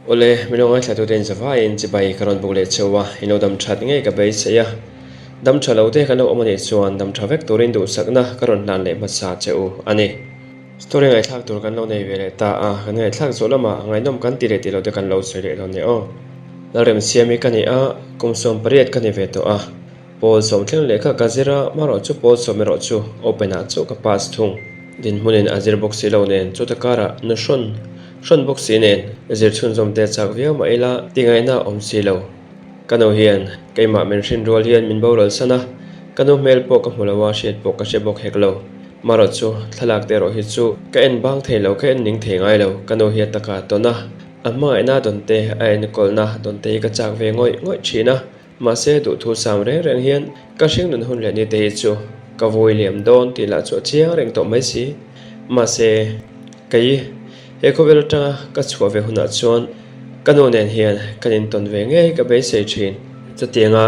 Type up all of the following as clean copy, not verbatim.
Awle, min lo ngaithlatute in zavaiin chibai ka rawn buk leh cheu a, in lo dam that ngei ka beisei a. Dam tha lo te kan lo awm anih chuan dam tha vek turin duhsakna ka rawn hlan leh hmasa che u a ni. Story ngaihthlak tur kan lo nei ve leh ta a, kan ngaihthlak zawh lamah ngaihnawm kan ti leh tih lo te kan lo sawi leh dawn nia aw. Lalremsiami ka ni a, kum 18 ka ni ve tawh a. Pawl sawmthleng lehkha ka zir a, hmarawh chu pawl sawm erawh chu open ah chauh ka pass thung. Dinhmunin a zir bawk si lo nen chuta karah nu hrawn hrawn bawk si nen zir chhunzawm te chak viau mah ila tingaihna a awm si lo. Ka nu hian keimah min hrin rual hian min boral san a, ka nu hmel pawh ka hmu lo a, hriat pawh ka hre bawk hek lo. Hmarawh chu thlalak te erawh hi chu ka en bang thei lo, ka en ning thei ngai lo, ka nu hi a taka tawn a, a hmangaihna dawn te, a enkawlna dawn te hi ka chak ve ngawih ngawih thin a. Mahse, duhthu sam reng reng hian ka hringnun hun leh ni te hi chu ka vui liam dawn tih lah chu a chiang reng tawh mai si. Mahse, kei he khawvel atanga ka chhuah ve hunah chuan ka nu nen hian kan intawn ve ngei ka beisei thin. Chutianga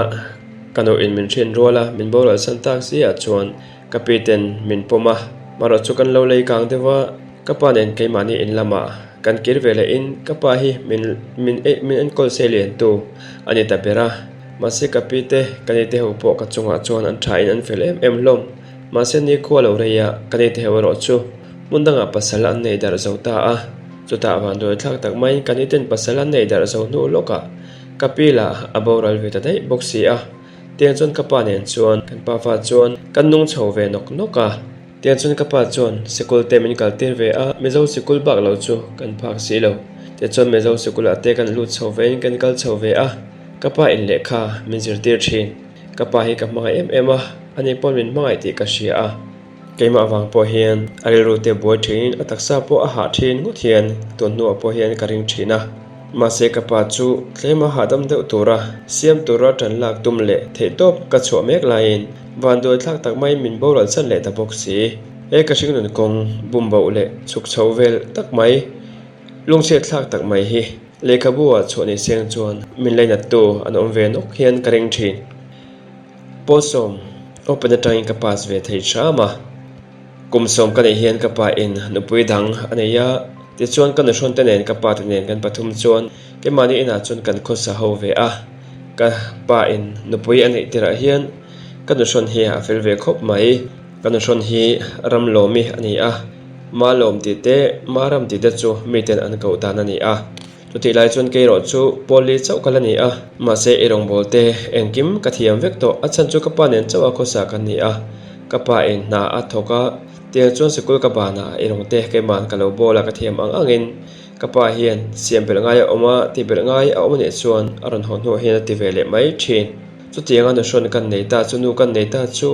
ka nu in min hrin rual a, min boral san tak si ah chuan ka pi ten min pawm a, marawh chu kan lo lei kang deuh a, ka pa nen keimahni in lamah Kan kir ve leh in ka pa hi min min eh min enkawl se lian tu a ni ta ber a, mahse ka pi te ka ni te ho pawh ka chungah chuan an tha in an fel em em hlawm. Mahse ni khua lo rei a, ka ni te ho erawh chu hmun dangah pasal an nei darh zo ta a, chutah vanduai thlak tak maiin ka ni ten pasal an nei darh zo hnu lawkah ka pi lah a boral ve ta daih bawk si a, tiang chuan ka pa nen chuan kan pafa chuan kan nung chho ve nawk nawk a. Tiang chuan ka pa chuan sikul te min kal tir ve a, Mizo sikul bak lo chu kan phak si lo. Tichuan Mizo sikul ah te kan lut chho ve in kan kal chho ve a, ka pa in lehkha min zirtir thin. Ka pa hi ka hmangaih em em a, ani pawn min hmangaih tih ka hria a. Keimah vang pawh hian a rilru te buai thin in a taksa pawh a hah thin ngawt hian tun hnuah pawh hian ka ring thin a. Mahse ka pa chu tlem a hahdam deuh tura siam tura tan lak tum leh theihtawp ka chhuah mek laiin vanduai thlak tak maiin min boral chan leh ta bawk si. He ka hringnun kawng bum boh leh chhuk chho vel tak mai, lungchhiat thlak tak mai hi lehkhabu ah chhuah ni seng chuan min lainattu an awm ve nawk hian ka ring thin. Pawl sawm open atangin ka pass ve thei hram a. Kum sawm ka neih hian ka pa in nupui dang a nei a, tichuan ka nuhrawn te nen ka pa te nen kan pathum chuan keimahni inah chuan kan khawsa ho ve a, ka pa in nupui a neih tirah hian ka nuhrawn hi a fel ve khawp mai. Ka nuhrawn hi ram lawmi a ni a, ma lawm tih te ma ram tih te chu miten an koh dan a ni a, chutih lai chuan kei erawh chu pawl li chauh ka la ni a, mahse ei rawngbâwl te engkim ka thiam vek tawh, a chhan chu ka pa nen chauh a khawsa kan ni a. Ka pa in hna a thawk a, tiang chuan sikul ka ban a, i rawng te keiman ka lo bawl a ka thiam ang angin ka pa hian siam belh ngai a awm a, ti belh ngai a awm anih chuan a rawn haw hnuah hian a ti ve leh mai thin. Chutianga nuhrawn kan nei ta chu nu kan nei ta chu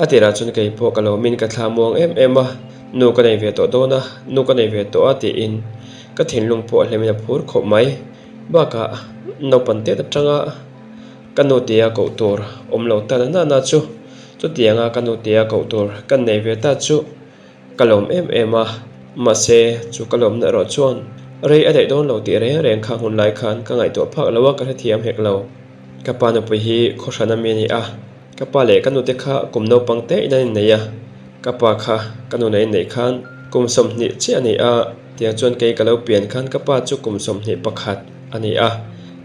a tirah chuan kei pawh ka lo min ka thla muang em em a, nu ka nei ve tawh dawn a, nu ka nei ve tawh a tiin ka thinlung pawh a hlemin a phur khawp mai. Bakah naupang tet atanga. Ka nu tia koh tur awm lo ta na nana chu chutianga ka nu tia koh tur kan nei ve ta chu ka lawm em em a, mahse chu ka lawmna erawh chuan rei a daih dawn lo tih reng reng kha hun lai khan ka ngaihtuah phak lo a ka hrethiam hek lo. Ka pa nupui hi khawhran ami a ni a, ka pa leh ka nute kha kum naupang te in an innei a, ka pa kha ka nu nen inneih khan kum 20 chiah a ni a, tiang chuan kei ka lo pian khan ka pa chu kum 21 a ni a.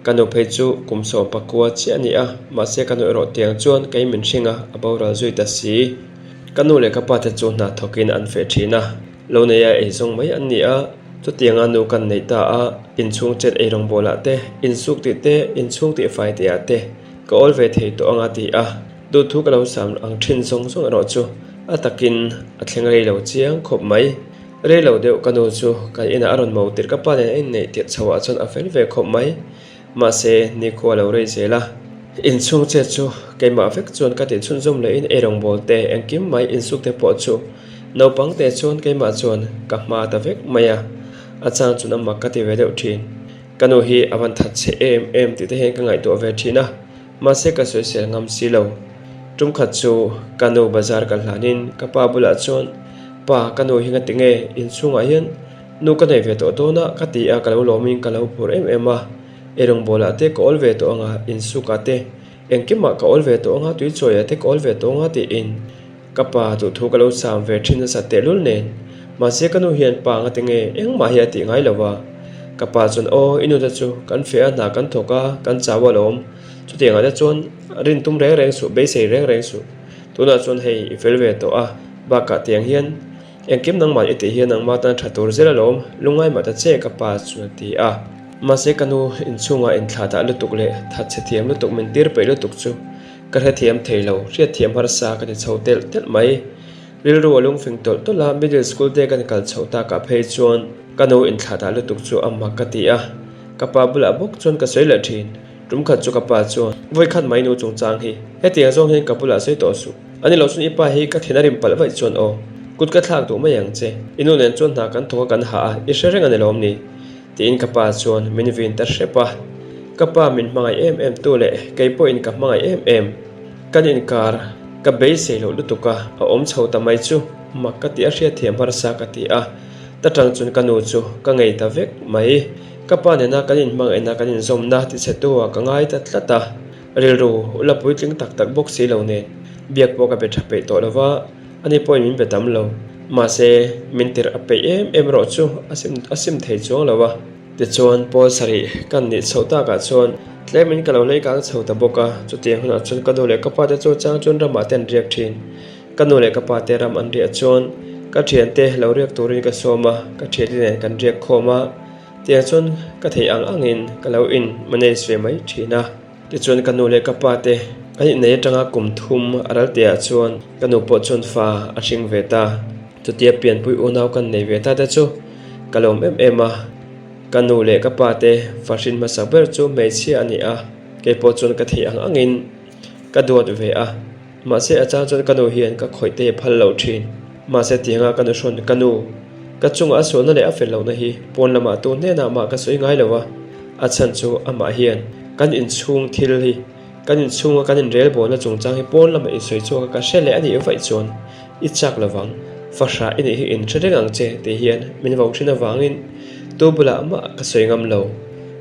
Ka nu phei chu kum 19 chiah a ni a, mahse ka nu erawh tiang chuan kei min hring a, a boral zui ta si. Ka nu leh ka pa te chu hna thawkin an feh thin a, lo neia ei zawng mai an ni a, chutianga nu kan neih ta a, inchhung chet ei rawngbawlah te, insuk tih te, inchhung tih fai tih ah te ka awl ve thei tawh anga ti a, duhthu ka lo sam ang thin zawng zawng erawh chu a takin a thleng rei lo chiang khawp mai. Rei lo deuh ka nu chu kan inah a rawn mo tirh ka pa nen a inneih tirh chho ah chuan a fel ve khawp mai. Mahse, nikhua lo rei zel a. Inchhung chet chu keimah vek chuan ka tih chhunzawm leh in eirawngbawl te engkim mai insuk te pawh chu naupang te chuan keimah chuan ka hma ta vek mai a. A chang chuan a mak ka ti ve deuh thin. Ka nu hi a van that che em em tih te hian ka ngaihtuah ve thin a. Mahse ka sawisel ngam si lo. Tum khat chu ka nu bazar ka hlanin ka pa bulah chuan, Pa, ka nu hi ngati nge inchhungah hian nu ka nei ve tawh dawn a ka ti a, ka lo lawmin ka lo phur em em a. Ei rawngbawlah te ka awl ve tawh ang a, insukah te engkimah ka awl ve tawh ang a, tuichawiah te ka awl ve tawh ang a tiin ka pa duhthu ka lo sam ve thin nasa tehlul nen. Mahse ka nu hian pa ngati nge engmah hi a tih ngai lo a. Ka pa chuan, Aw, i nute chu kan feh a, hna kan thawk a, kan chau alawm. Chutiangah te chuan rin tum reng reng suh, beisei reng reng suh. Tunah chuan hei i fel ve tawh a, bakah tiang hian engkim nangmah i tih hian nangmah tan tha tur zel alawm, lungngai mah ta che ka pa chuan a ti a. Mahse ka nu inchhungah inthlah dah lutuk leh thatchhe thiam lutuk min tir peih lutuk chu ka hrethiam thei lo, hriatthiam harsa ka ti chho telh telh mai. Rilru a lungfing tawlh tawlh a, middle school te kan kal chhoh takah phei chuan ka nu inthlah dah lutuk chu a mak ka ti a, ka pa bulah bawk chuan ka sawi leh thin. Tum khat chu ka pa chuan, Vawi khat mai nu chungchang hi, hetiang zawng hian ka bulah sawi tawh suh. Ani lo chuan i pa hi ka thin a rim palh vaih chuan aw, kut ka thlak duh mai ang che. I nu nen chuan hna kan thawk a kan hah a, i hre reng a ni lawm ni? Tiin ka pa chuan min vin ta hrep a. Ka pa min hmangaih em em tu leh kei pawhin ka hmangaih em em. Kan inkar ka beisei loh lutuk a, a awm chho ta mai chu mak ka ti a hriatthiam harsa ka ti a. Ta tang chuan ka nu chu ka ngei ta vek mai. Ka pa nena kan inhmangaihna kan inzawmna tichhetu ah ka ngai ta tlat a, rilru la puitling tak tak bawk si lo nen biak pawh ka be tha peih tawh lo va, ani pawhin min be tam lo. Mahse, min tirh a peih em em erawh chu a sim a sim thei chuang lo a. Tichuan, pawl sarih kan nih chhoh takah chuan tlemin ka lo hlei kang chho ta bawk a, chutiang hunah chuan ka nu leh ka pa te chu chang chuan ramah te an riak thin. Ka nu leh ka pa te ram an riah chuan ka thiante lo riak turin ka sawm a, ka thiante nen kan riak khawm a, tiang chuan ka theih ang angin ka lo in manage ve mai thin a. Tichuan ka nu leh ka pa te an innei atanga kum thum a ral tihah chuan ka nu pawh chuan fa a hring ve ta. Chutia pianpui unau kan nei ve ta te chu ka lawm em em a, ka nu leh ka pa te fa hrin hmasa ber chu hmeichhia a ni a, keipawh chuan ka theih ang angin ka duat ve a. Mahse a chang chuan ka nu hian ka khawih te phal lo thin. Mahse tianga ka nu hrawn ka nu, ka chungah a sualna leh a fel lohna hi pawn lamah tu hnenah mah ka sawi ngai lo a, a chhan chu amah hian kan inchhung thil hi kan inchhunga kan inrelbawlna chungchang hi pawn lamah insawi chhuak a ka hre leh a nih vaih chuan i chak lovang, fahrah i nih hi inhre reng ang che tih hian min vo thin avangin tu bulah mah ka sawi ngam lo.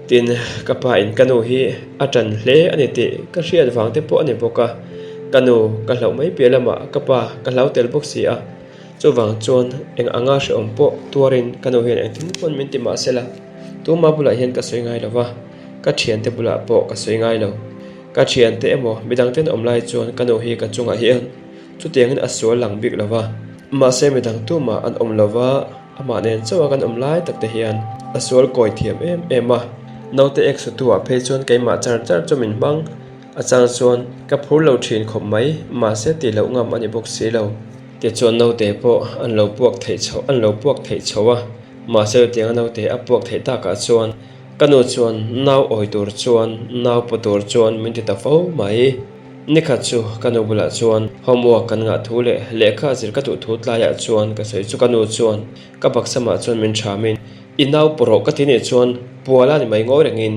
Tin, ka pa in ka nu hi a tan hle a ni tih ka hriat vang te pawh a ni bawk a, ka nu ka hlauh mai piah lamah ka pa ka hlau tel bawk si a, chuvang chuan eng anga hrehawm pawh tuarin ka nu hian engtin pawn min ti mah sela, tuma bulah hian ka sawi ngai lo va, ka thiante bulah pawh ka sawi ngai lo. Ka thiante emaw midang ten awm lai chuan ka nu hi ka chungah hian chutiangin a sual lang bik lo va, mahse midang tumah an awm lo va. Amah nen chauh a kan awm lai tak te hian a sual kawi thiam em em a, naute ek sutu ah phei chuan keimah char char chu min hmang a chang chuan ka phur lo thin khawp mai, mahse tih loh ngam a ni bawk si lo. Tichuan naute pawh an lo puak theih chhoh an lo puak theih chho a, mahse chutianga naute a puak theih takah chuan ka nu chuan nau awi tur chuan nau paw tur chuan min ti ta fo mai. Nikhat chu ka nu bulah chuan homework kan ngah thu leh lehkha zir ka duh thu tlaiah chuan ka sawi chu ka nu chuan ka baksamah chuan min thamin i nau pawh rawh ka ti nih chuan puala ni mai ngawi rengin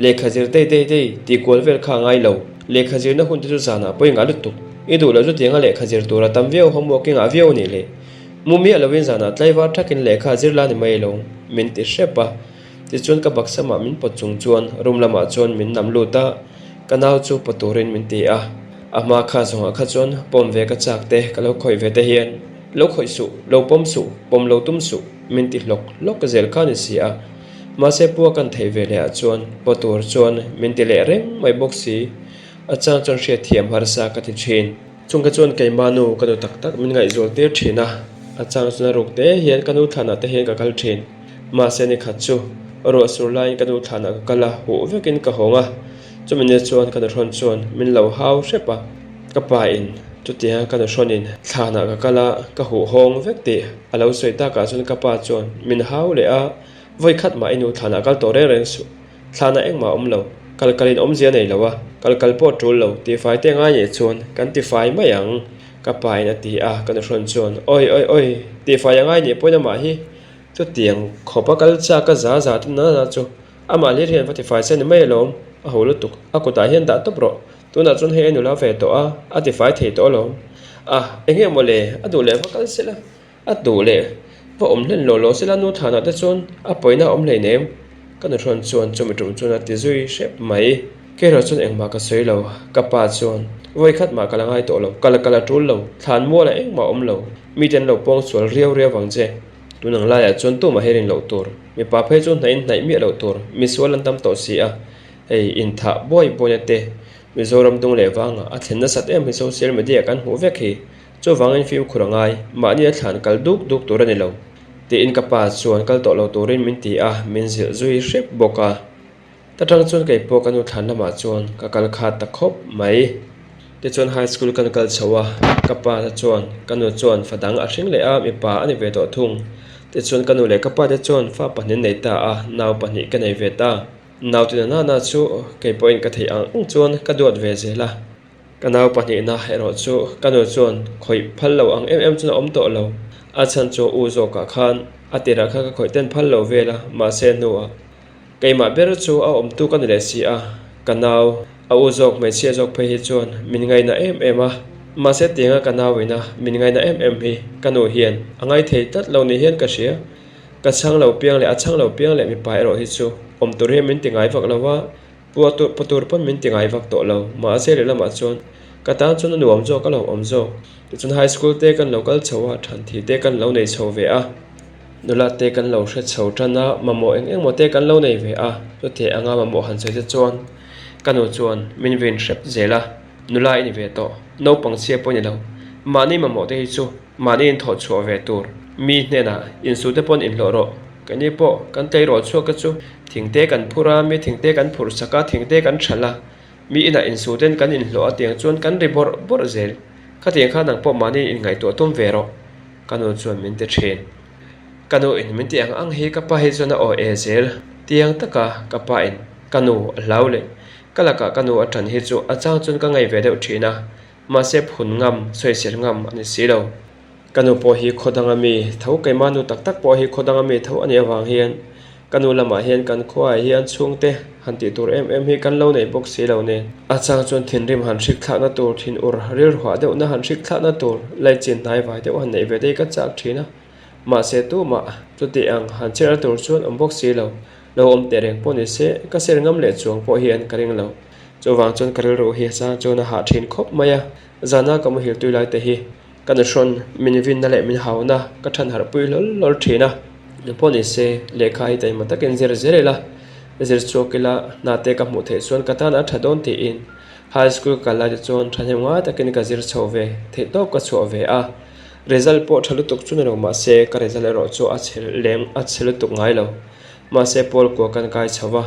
lehkha zir dei dei dei tih kual vel kha a ngai lo lehkha zirna hun te chu zanah pawh i ngah lutuk i duh loh chutianga lehkha zir tur a tam viau homework i ngah viau a nih le mu miah lovin zanah tlaivar thakin lehkha zir la ni mai lo min ti hrep a. Tichuan ka baksamah min pawt chung chuan room lamah chuan min nam lut a, ka nau chu paw turin min ti a. A hma kha zawngah kha chuan pawm ve ka chak te, ka lo khawih ve te hian lo khawih suh, lo pawm suh, pawm lo tum suh min ti hlawk hlawk zel kha a ni si a. Mahse pua kan theih ve leh ah chuan paw tur chuan min ti leh reng mai bawk si. A chang chuan hriatthiam harsa ka ti thin. Chung kha chuan keimah nu ka nu tak tak min ngaihzual tir thin a, a chang chuan a ruk te hian ka nu thlanah te hian ka kal thin. Mahse ni khat chu ruah sur laiin ka nu thlanah ka kal a, huh vekin ka hawng a, chumi ni chuan ka nuhrawn chuan min lo hau hrep a, ka pa in chutianga ka nuhrawnin thlanah ka kal a, ka huh hawng vek tih a lo sawi takah chuan ka pa chuan min hau leh a, vawi khat mah i nu thlanah kal tawh reng reng suh. Thlanah engmah a awm lo, kal kalin awmzia nei lo a, kal kal pawh tul lo, tifai te ngai nih chuan kan tifai mai ang, ka pa in a ti a, ka nuhrawn chuan awi awi awi, tifai a ngai nih pawhin amah hi chutiang khawp a kal chak a za za te na na chu amah hlir hian va tifai se ni mai alawm, a ho lutuk, a kutah hian dah tawp rawh, tunah chuan hei a nula ve tawh a, a tifai thei tawh alawm, a enge maw le, a duh leh va kal sela. A duh leh va awm hlen lo lo sela nu thanah te chuan a pawina a awm hleinem. Ka nuhrawn chuan chumi tum chuan a ti zui hrep mai. Kerawh chuan engmah ka sawi lo, ka pa chuan vawi khat mah ka la ngai tawh lo, kal kal a tul lo, thlan mualah engmah a awm lo, mite an lo pawng sual riau riau vang che. Tun ang laiah chuan tumah hi rin loh tur, mipa phei chu hnaih in hnaih miah loh tur, misual an tam tawh si a, hei inthah buai buaina te Mizoram dung leh vangah a thlen nasat em hi social media kan hmuh vek hi, chuvangin fimkhur a ngai, mahni a thlan kal duk duk tur a ni lo, tiin ka pa chuan kal tawh lo turin min ti a, min zilh zui hrep bawk a. Ta tang chuan kei pawh ka nu thlan lamah chuan ka kal khat ta khawp mai. Tichuan high school kan kal chho a, ka pa te chuan ka nu chuan fa dang a hring leh a, mipa a ni ve tawh thung. Tichuan ka nu leh ka pa te chuan fa pahnih nei ta a, nau pahnih ka nei ve ta. Nau tina nana chu kei pawhin ka theih ang ang chuan ka duat ve zel a. Ka nau pahnihna erawh chu ka nu chuan khawih phal lo ang em em chuan a awm tawh lo. A chhan chu a u zawkah khan a tirah khan ka khawih ten phal lo vel a, mahse hnuah Keimah ber chu a awmtu ka ni leh si a, ka nau, a u zawk hmeichhia zawk phei hi chuan min ngaina em em a, mahse tianga ka nau ina min ngaina em em hi ka nu hian a ngai thei tlat lo ni hian ka hria. Ka chhang lo piang leh a chhang lo piang leh mipa erawh hi chu awm tur hian min ti ngai vak lo a, pua tur pa tur pawn min ti ngai vak tawh lo, mahse lehlamah chuan ka tan chuan a nuam zawk a lo awm zawk. Tichuan high school te kan lo kal chho a, thanthi te kan lo nei chho ve a. Nula te kan lo hre chho tan a, mamawh eng eng maw te kan lo nei ve a, chutih anga mamawh han sawi te chuan ka nu chuan min vin hrep zel a, nula i ni ve tawh, naupang chhia pawh i ni lo, mahni mamawh te hi chu mahni inthawh chhuah ve tur, mi hnenah insu te pawn inhlawh rawh, keini pawh kan tleirawl chhuak te chu thing te kan phur a, mi thing te kan phurh sak a, thing te kan hralh a, mi inah insu ten kan inhlawh a tiang chuan kan ri bawrh bawrh zel, khatiang khan nang pawh mahni inngaihtuah tum ve rawh. Ka nu chuan min ti thin. Ka nu in min ti ang ang hi ka pa hi chuan a aw e zel. Tiang taka ka pa in ka nu a hlau leh ka lakah ka nu a tan hi chu a chang chuan ka ngaih ve deuh thin a, mahse phun ngam, sawisel ngam a ni si lo. Ka nu pawh hi khaw danga mi tho, keimah nu tak tak pawh hi khaw danga mi tho a nih avang hian Ka nu lamah hian kan khuaah hian chhungte han tih tur em em hi kan lo nei bawk si lo nen. A chang chuan thinrim han hrik thlakna tur, thin ur rilruah deuhna han hrik thlakna tur, laichin hnai vai deuh han neih ve te hi ka chak thin a. Mahse tumah chuti ang han chhiar tur chuan awm bawk si lo. Lo awm teh reng pawh ni se, ka ser ngam leh chuang pawh hian ka ring lo. Chuvang chuan ka rilru hi a chang chuan a hah thin khawp mai a, zana ka muhil tui lai te hi Ka nuhrawn min vinna leh min hauna ka than harh pui hlawl hlawl thin a. Engpawh ni se, lehkha hi taima takin zir zel ila, zir chhuak ila hna te ka hmuh theih chuan ka tan a tha dawn tiin High School ka kal lai te chuan thahnem ngai takin ka zir chho ve theih tawp ka chhuah ve a. Result pawh tha lutuk chu ni lo mahse ka result erawh chu a chhe leng a chhe lutuk ngai lo. Mahse Paul kua kan kai chho va,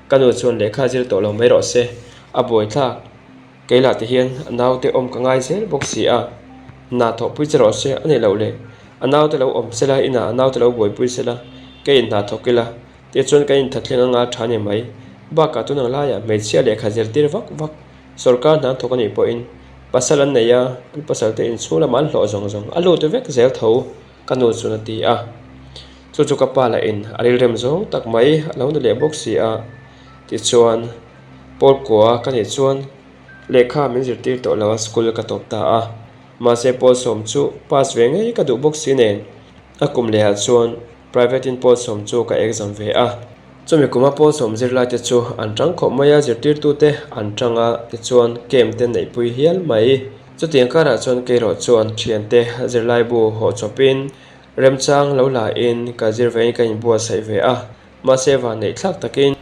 ka nu chuan lehkha zir tawh lo mai rawh se, a buaithlak. Kei lah ti hian a naute awm ka ngai zel bawk si a, hna thawhpui che rawh se a nih loh le, a naute lo awm sela inah a naute lo buaipui sela, kei in hna thawk ila tichuan kan inthathleng anga tha ni mai. Bakah tun ang laiah hmeichhia lehkha zirtir vak vak sawrkar hna thawk a nih pawhin pasal an nei a, an pasal te inchhung lamah an hlawh zawng zawng a lut vek zel tho ka nu chuan a ti a. Chu chu ka pa lah in a rilrem zawng tak mai a lo ni leh bawk si a, tichuan. Paul kua ka nih chuan lehkha min zirtir tawh lo a school ka tawp ta a, mahse Paul sawm chu pass ve ngei ka duh bawk si nen a kum leh ah chuan private in Paul sawm chu ka exam ve a. Chumi kuma Paul sawm zirlai te chu an tang khawp mai a, zirtirtu te an tang a tichuan camp te neihpui hial mai. Chutiang karah chuan keirawh chuan thiante zirlaibu hawh chawpin remchang lo la in ka zir vein ka inbuatsaih ve a. Mahse vanneih thlak takin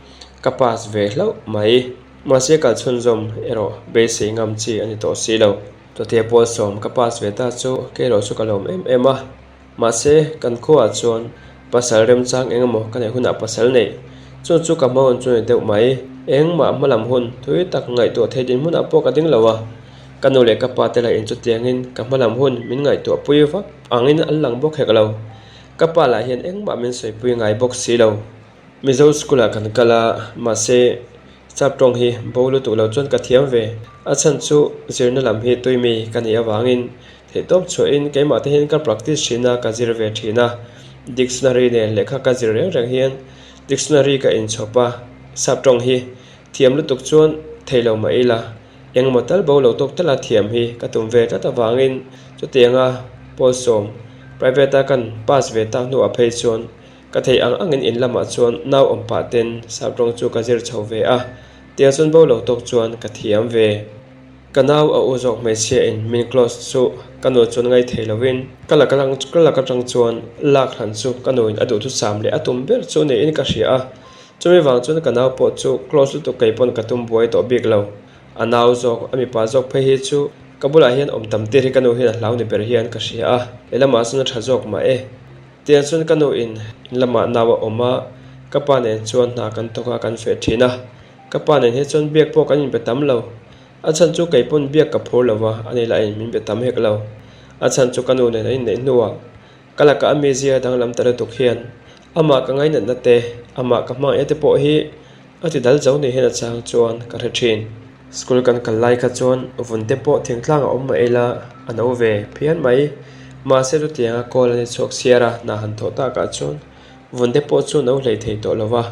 ka pass ve hlauh mai. Mahse kal chhunzawm erawh beisei ngam chi a ni tawh si lo. Chutia pawl sawm ka pass ve ta chu kei erawh chu ka lawm em em a. Mahse kan khuaah chuan pasal remchang eng emaw ka neih hunah pasal neih chu chu ka hma hun chu a ni deuh mai. Engmah hmalam hun thui tak ngaihtuah thei dinhmunah pawh ka ding lo a. Ka nu leh ka pa te lah in chutiangin ka hmalam hun min ngaihtuah pui vak angin an lang bawk hek lo. Ka pa lah hian engmah min sawipui ngai bawk si lo. Mizo school ah kan kal a, mahse Sap tawng hi bo lutuk lo chuan ka thiam ve. A chhan chu zirna lam hi tui mi ka nih avangin theihtawp chhuahin keimah te hian ka practice thin a, ka zir ve thin a. Dictionary nen lehkha ka zir reng reng hian dictionary ka inchhawp a, Sap tawng hi thiam lutuk chuan thei lo mah ila engemaw tal bo lo tawk tala thiam hi ka tum ve tlat avangin chutianga pawl sawm private a kan pass ve tak hnuah phei chuan ka theih ang angin in lamah chuan nau awm pah ten sap rawng chu ka zir chho ve a, tiang chuan bo lo tawk chuan ka thiam ve. Ka nau a u zawk hmeichhia in min close chu ka nu chuan ngai thei lovin ka lak ka lak atang chuan lak hlan chu ka nu in a duhthusam leh a tum ber chu niin ka hria a. Chumi vang chuan ka nau pawh chu close lutuk kei pawn ka tum buai tawh bik lo. A nau zawk, a mipa zawk phei hi chu ka bulah hian awm tam tir hi ka nu hian a hlau ni ber hian ka hria a, lehlamah chuan a tha zawk mah e. Tiang chuan ka nu in in lamah nau a awm a, ka pa nen chuan hna kan thawk a kan feh thin a. Ka pa nen hi chuan biak pawh kan inbe tam lo. A chhan chu kei pawn biak ka phur lo va, ani lah in min be tam hek lo. A chhan chu ka nu nen an inneih hnuah ka lakah a mizia danglam ta lutuk hian amah ka ngainatna te, amah ka hmangaihna te pawh hi a ti dal zo ni hian a chang chuan ka hre thin. School kan kal lai kha chuan vun te pawh thingtlang a awm mah ila a no ve phian mai. Mahse chutianga call a ni chhuak chhiar a, hna han thawh takah chuan vun te pawh chu no hlei thei tawh lo va.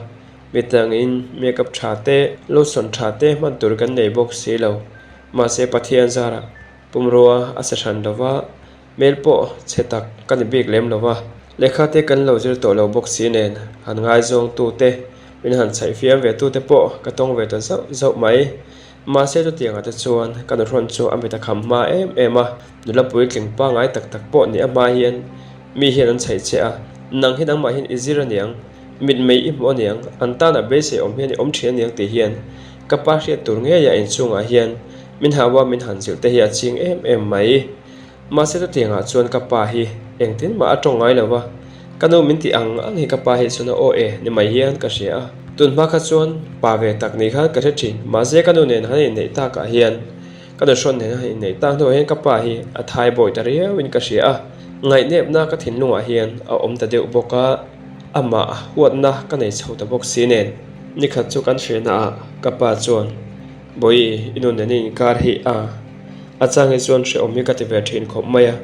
Mitangin makeup tha te, lotion tha te hman tur kan nei bawk si lo. Mahse Pathian zarah pumrua a sa hran lo va, hmel pawh chhe tak ka ni bik lem lo va. Lehkha te kan lo zir tawh lo bawk si nen han ngaizawng tu te, min han chhaih fiam ve tu te pawh ka tawng ve ta zauh zauh mai. Mahse chutiangah te chuan ka nuhrawn chu a mit a kham hma em em a, nula puitling pangngai tak tak pawh ni a hma hian mi hian an chhaih che a, nang hi nangmah hian i zir aniang. Mitmei i hmuh aniang, an tana beisei awm hian i awm thin aniang tih hian ka pa hriat tur ngeia inchhungah hian min hau a min han zilh te hi a ching em em mai. Mahse chutiangah chuan ka pa hi engtin mah a tawng ngai lo va, ka nu min tih ang ang hi ka pa hi chuan a aw e ni mai hian ka hria a. Tun hma kha chuan pa ve tak ni khan ka hre thin, mahse ka nu nen han inneih takah hian ka nu hrawn nen han inneih tak hnuah hian ka pa hi a thai bawi ta riauin ka hria a, ngaihnepna ka thinlungah hian a awm ta deuh bawk a. Amah huatna ka nei chho ta bawk si nen. Nikhat chu kan hriatna ah ka pa chuan, Bawihi, i nun nen i inkar hi a, a chang hi chuan hrehawm hi ka ti ve thin khawp mai a.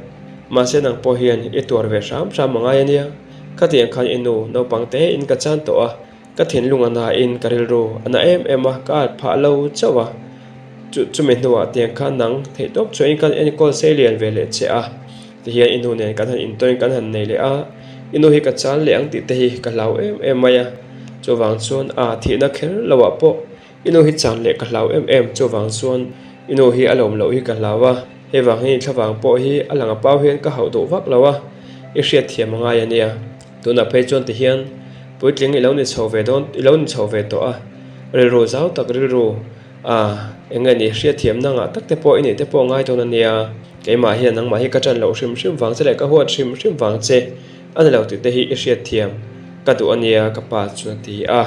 Mahse nang pawh hian i tuar ve hram hram a ngai a nia. Khatiang khan i nu naupang te in ka chan tawh a, ka thinlung a na in ka rilru a na em em a, ka at phah lo chauh a. Chu chumi hnuah tiang khan nang theihtawp chuan in kan enkawl sei lian ve leh che a. Tihian i nu nen kan han intawn kan han nei leh a, i nu hi ka chal leh ang tih te hi ka hlau em em mai a, chuvang chuan a thihna kher lo ah pawh i nu hi chan leh ka hlau em em, chuvang chuan i nu hi a lawm loh hi ka hlau a, hei vang hi thlavang pawh hi a lang a pau hian ka hauh duh vak lo a, i hriatthiam a ngai a nia. Tunah phei chuan tihian puitling i lo ni chho ve dawn i lo ni chho ve tawh a, rilru zau tak rilru a eng nge ni hriatthiamna ngah tak te pawh i nih te pawh ngai dawn a nia. Keimah hian nangmah hi ka ṭan loh hrim hrim vang che leh ka huat hrim hrim vang che a ni lo tih te hi i hriatthiam ka duh a nia ka pa chuan a ti a.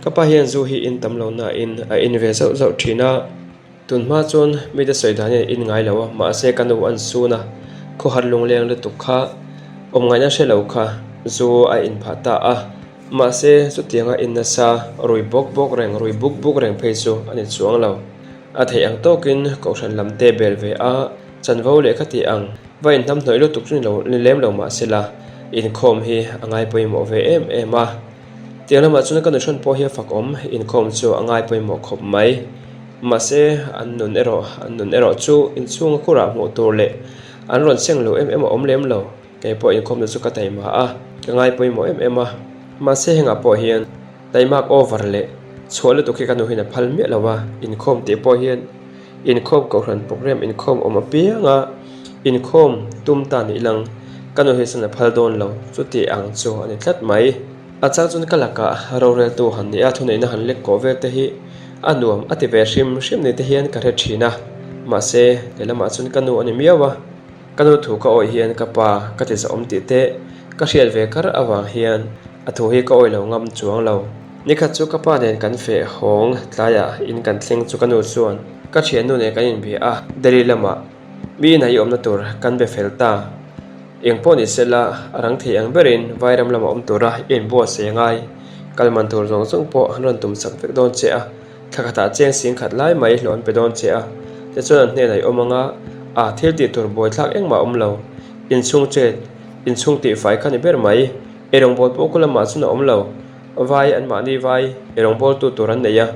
Ka pa hian zu hi in tam lo nain a in ve zauh zauh ṭhin a. Tun hma chuan mite sawi dan hian in ngai lo a, mahse ka nu an sun a, khawhar lungleng lutuk kha awm ngaihna hre lo kha zu a in phah ta a. Mahse chutianga in nasa rui bawk bawk reng rui buk buk reng phei chu a ni chuang lo. A theih ang tawkin kohhran lam te bel ve a, chanvo leh kha tih ang va inhnamhnawih lutuk chu ni lo ni lem lo mah se la, inkhawm hi a ngai pawimawh ve em em a. Tiang lamah chuan ka nuhrawn pawh hi a fak awm, inkhawm chu a ngai pawimawh khawp mai. Mahse, an nun erawh an nun erawh chu inchhunga khurah hmuh tur leh an rawn seng lo em em a awm lem lo. Kei pawh inkhawmna chu ka taima a, ka ngai pawimawh em em a. Mahse hengah pawh hian taimak over leh chhuah lutuk hi ka nu hian a phal miah lo a, inkhawm tih pawh hian inkhawm kohhran program inkhawm awm apiang a, inkhawm tum ta nih lang ka nu hi chuan a phal dawn lo chuti ang chu a ni tlat mai. A chang chuan ka lakah roreltu han nih a, thuneihna han lek kawh vel te hi a nuam a ti ve hrim hrim ni te hian ka hre thin a, mahse lehlamah chuan ka nu a ni miau a. Ka nu thu ka awih hian ka pa ka ti zahawm tih te ka hriat ve kar avang hian a thu hi ka awih lo ngam chuang lo. Nikhat chu ka pa nen kan feh hawng tlaiah in kan thleng chu ka nu chuan ka thiannu nen kan inbia a, Delhi lamah mi inah i awmna tur kan be fel ta. Eng pawh ni sela a rang thei ang berin Vairam lamah awm tura i inbuatsaih a ngai. Kal man tur zawng zawng pawh an rawn tum sak vek dawn che a. Thla khatah cheng sing khat lai mai hlawh an pe dawn che a, tichuan an hnenah i awm ang a, a thil tih tur buaithlak engmah a awm lo. Inchhung chet, inchhung tih fai kha ni ber mai. Eirawngbawl pawh khu lamah chuan a awm lo. Vai anmahni vai eirawngbawl tu tur an nei a,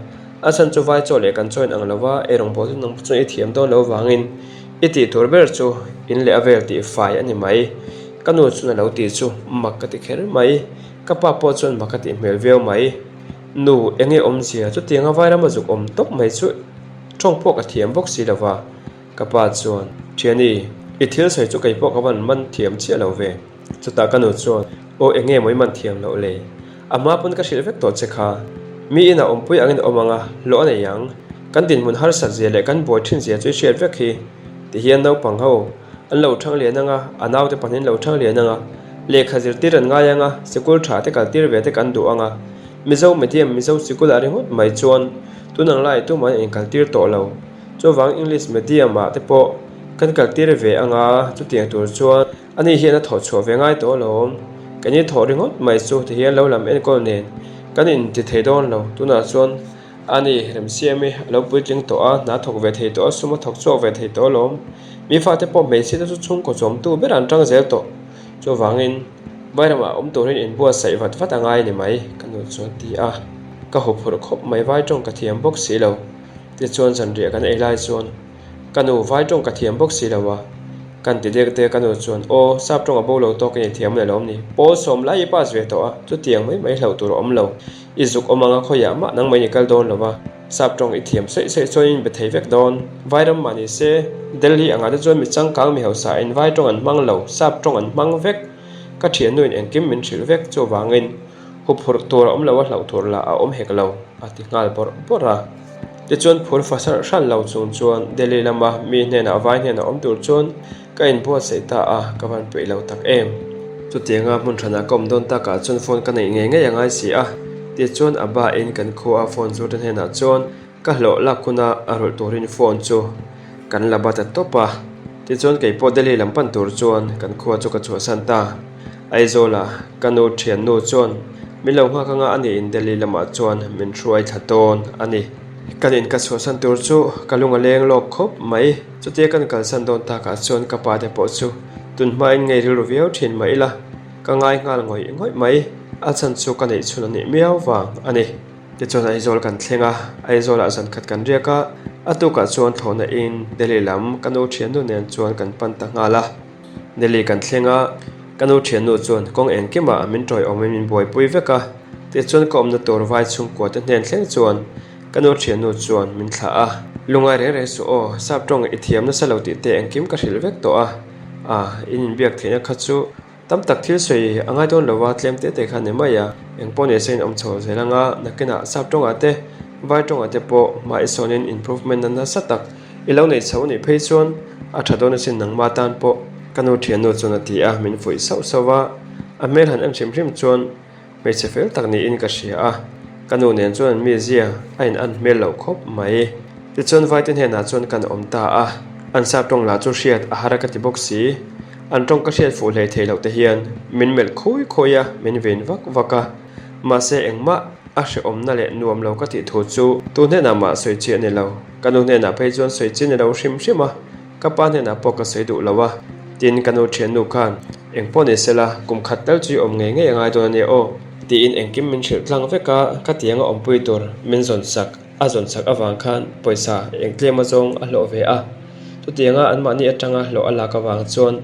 a chhan chu vai chaw leh kan chaw in ang lo va, eirawngbawl chu nang chuan i thiam dawn lo vangin i tih tur ber chu in leh a vel tih fai a ni mai. Ka nu chuan a lo tih chu mak ka ti kher mai. Ka pa pawh chuan mak a tih hmel viau mai. Nu, enge awmzia? Chutianga Vairama zuk awm tawp mai chu. Tawng pawh ka thiam bawk si lo va. Ka pa chuan, Thiani, i thil sawi chu kei pawh ka van man thiam chiah lo ve. Chutah ka nu chuan, Aw eng nge maw i man thiam loh le? A hma pawn ka hrilh vek tawh che kha. Mi inah awmpui angin awm ang a, hlawh a nei ang. Kan dinhmun harsat zia leh kan buai thin zia chu i hriat vek hi. Tihian naupang ho an lo thang lian ang a, a naute pahnih an lo thang lian ang a, lehkha zirtir an ngai ang a, sikul tha te kaltir ve te kan duh ang a. Mizo medium, Mizo sikul ah ringawt mai chuan tun ang lai tumah an inkaltir tawh lo. Chuvang English medium ah te pawh kan kaltir ve ang a, chutiang tur chuan ani hian a thawh chhuah ve ngai tawh alawm. Kan i thawh ringawt mai chu tihian lo lam enkawl nen kan inti thei dawn lo. Tunah chuan ani Remsiami a lo puitling tawh a, hna thawk ve thei tawh a, sum a thawk chhuak ve thei tawh alawm. Mi fate pawh hmeichhia te chu chhungkaw chawmtu ber an tang zel tawh. Chuvangin Vairamah awm turin inbuatsaih vat vat a ngai a ni mai, ka nu chuan ti a. Ka huphurh khawp mai vai tawng ka thiam bawk si lo. Tichuan zanriah kan ei lai chuan ka nu vai tawng ka thiam bawk si lo a, kan ti dek dek ka nu chuan aw sap tawng a bo lo tawk i ni thiam leh lawm ni, pawl sawm lai i pass ve tawh a, chutiang mai mai hlauh tur a awm lo, i zuk awm anga khawiah mah nang mai ni kal dawn lo va, sap tawng i thiam saih saih chuan in be thei vek dawn, Vairam mah ni se, Delhi angah te chuan mi changkang mi hausa in vai tawng an hmang lo, sap tawng an hmang vek, ka thiannu in engkim min hrilh vek chuvangin. Huphurh tur a awm lo a hlauh tur lah a awm hek lo, a ti nghal bawrh bawrh a. Tichuan phur fa sarh hran lo chung chuan Delhi lama mi hnenah vai hnenah awm tur chuan ka inbuatsaih ta a, ka van peih lo tak em. Chutianga hmun hranah ka awm dawn takah chuan phone ka neih ngei ngei a ngai si a, tichuan a ba in kan khua a phone chu te hnenah chuan Ka hlawh lak huna a rawlh turin phone chu kan la ba ta tawp a, tichuan kei pawh Delhi lam pan tur chuan kan khua chu ka chhuahsan ta. Aizawla ka nu thiannu chuan min lo nghak anga a niin Delhi lamah chuan min hruai thla tawn a ni. Kan in ka chhuahsan tur chu ka lung a leng lawk khawp mai. Chutia kan kalsan dawn takah chuan ka pa te pawh chu tun hmain ngei rilru viau thin mah ila ka ngai nghal ngawih ngawih mai. A chhan chu ka neih chhun a nih miau vang a ni. Tichuan Aizawl kan thleng a, Aizawlah zan khat kan riak a, a tukah chuan thlawhna in Delhi lam ka nu thiannu nen chuan kan pan ta nghal a. Delhi kan thleng a, ka nu thiannu chuan kawng engkimah min tawiawmin min buaipui vek a, tichuan ka awmna tur vai chhungkua te hnen thleng chuan ka nu thiannu chuan min thlah a. Lungai reng reng suh aw, sap tawng i thiam nasa lo tih te engkim ka hrilh vek tawh a, a in inbiak theihna kha chu Tam tak thil sawi a ngai dawn lo a, tlem tete kha ni mai a, eng pawh ni se in awm chho zel ang a, nakinah sap tawngah te, vai tawngah te pawh hma i sawnin improvement na nasa tak i lo neih chho anih phei chuan a tha dawn asin nangma tan pawh ka nu thiannu chuan a ti a, min fuih sauh sauh a, a hmel han en hrim hrim chuan Hmeichhe fel tak niin ka hria a, ka nu nen chuan an mizia a in an hmel loh khawp mai. Tichuan Vaite hnenah chuan kan awm ta a, an sap tawng lah chu hriat a har a ka ti bawk si. An tawng ka hriat fuh hlei thei loh te hian min melh khawi khawi a, min ven vak vak a. Mahse engmah a hrehawmna leh nuam lo ka tih thu chu tu hnenah mah sawi chi a ni lo. Ka nu hnenah phei chuan sawi chi a ni lo hrim hrim a. Ka pa hnenah pawh ka sawi duh lo a, tin ka nu thiannu khan eng pawh ni sela kum khat tal chu i awm ngei ngei a ngai dawn a nia aw tiin engkim min hrilh tlang vek a, ka tianga awmpui tur min zawn sak a zawn sak avang khan pawisa eng tlem azawng a hlawh ve a, chutianga anmahni atanga hlawh a lak avang chuan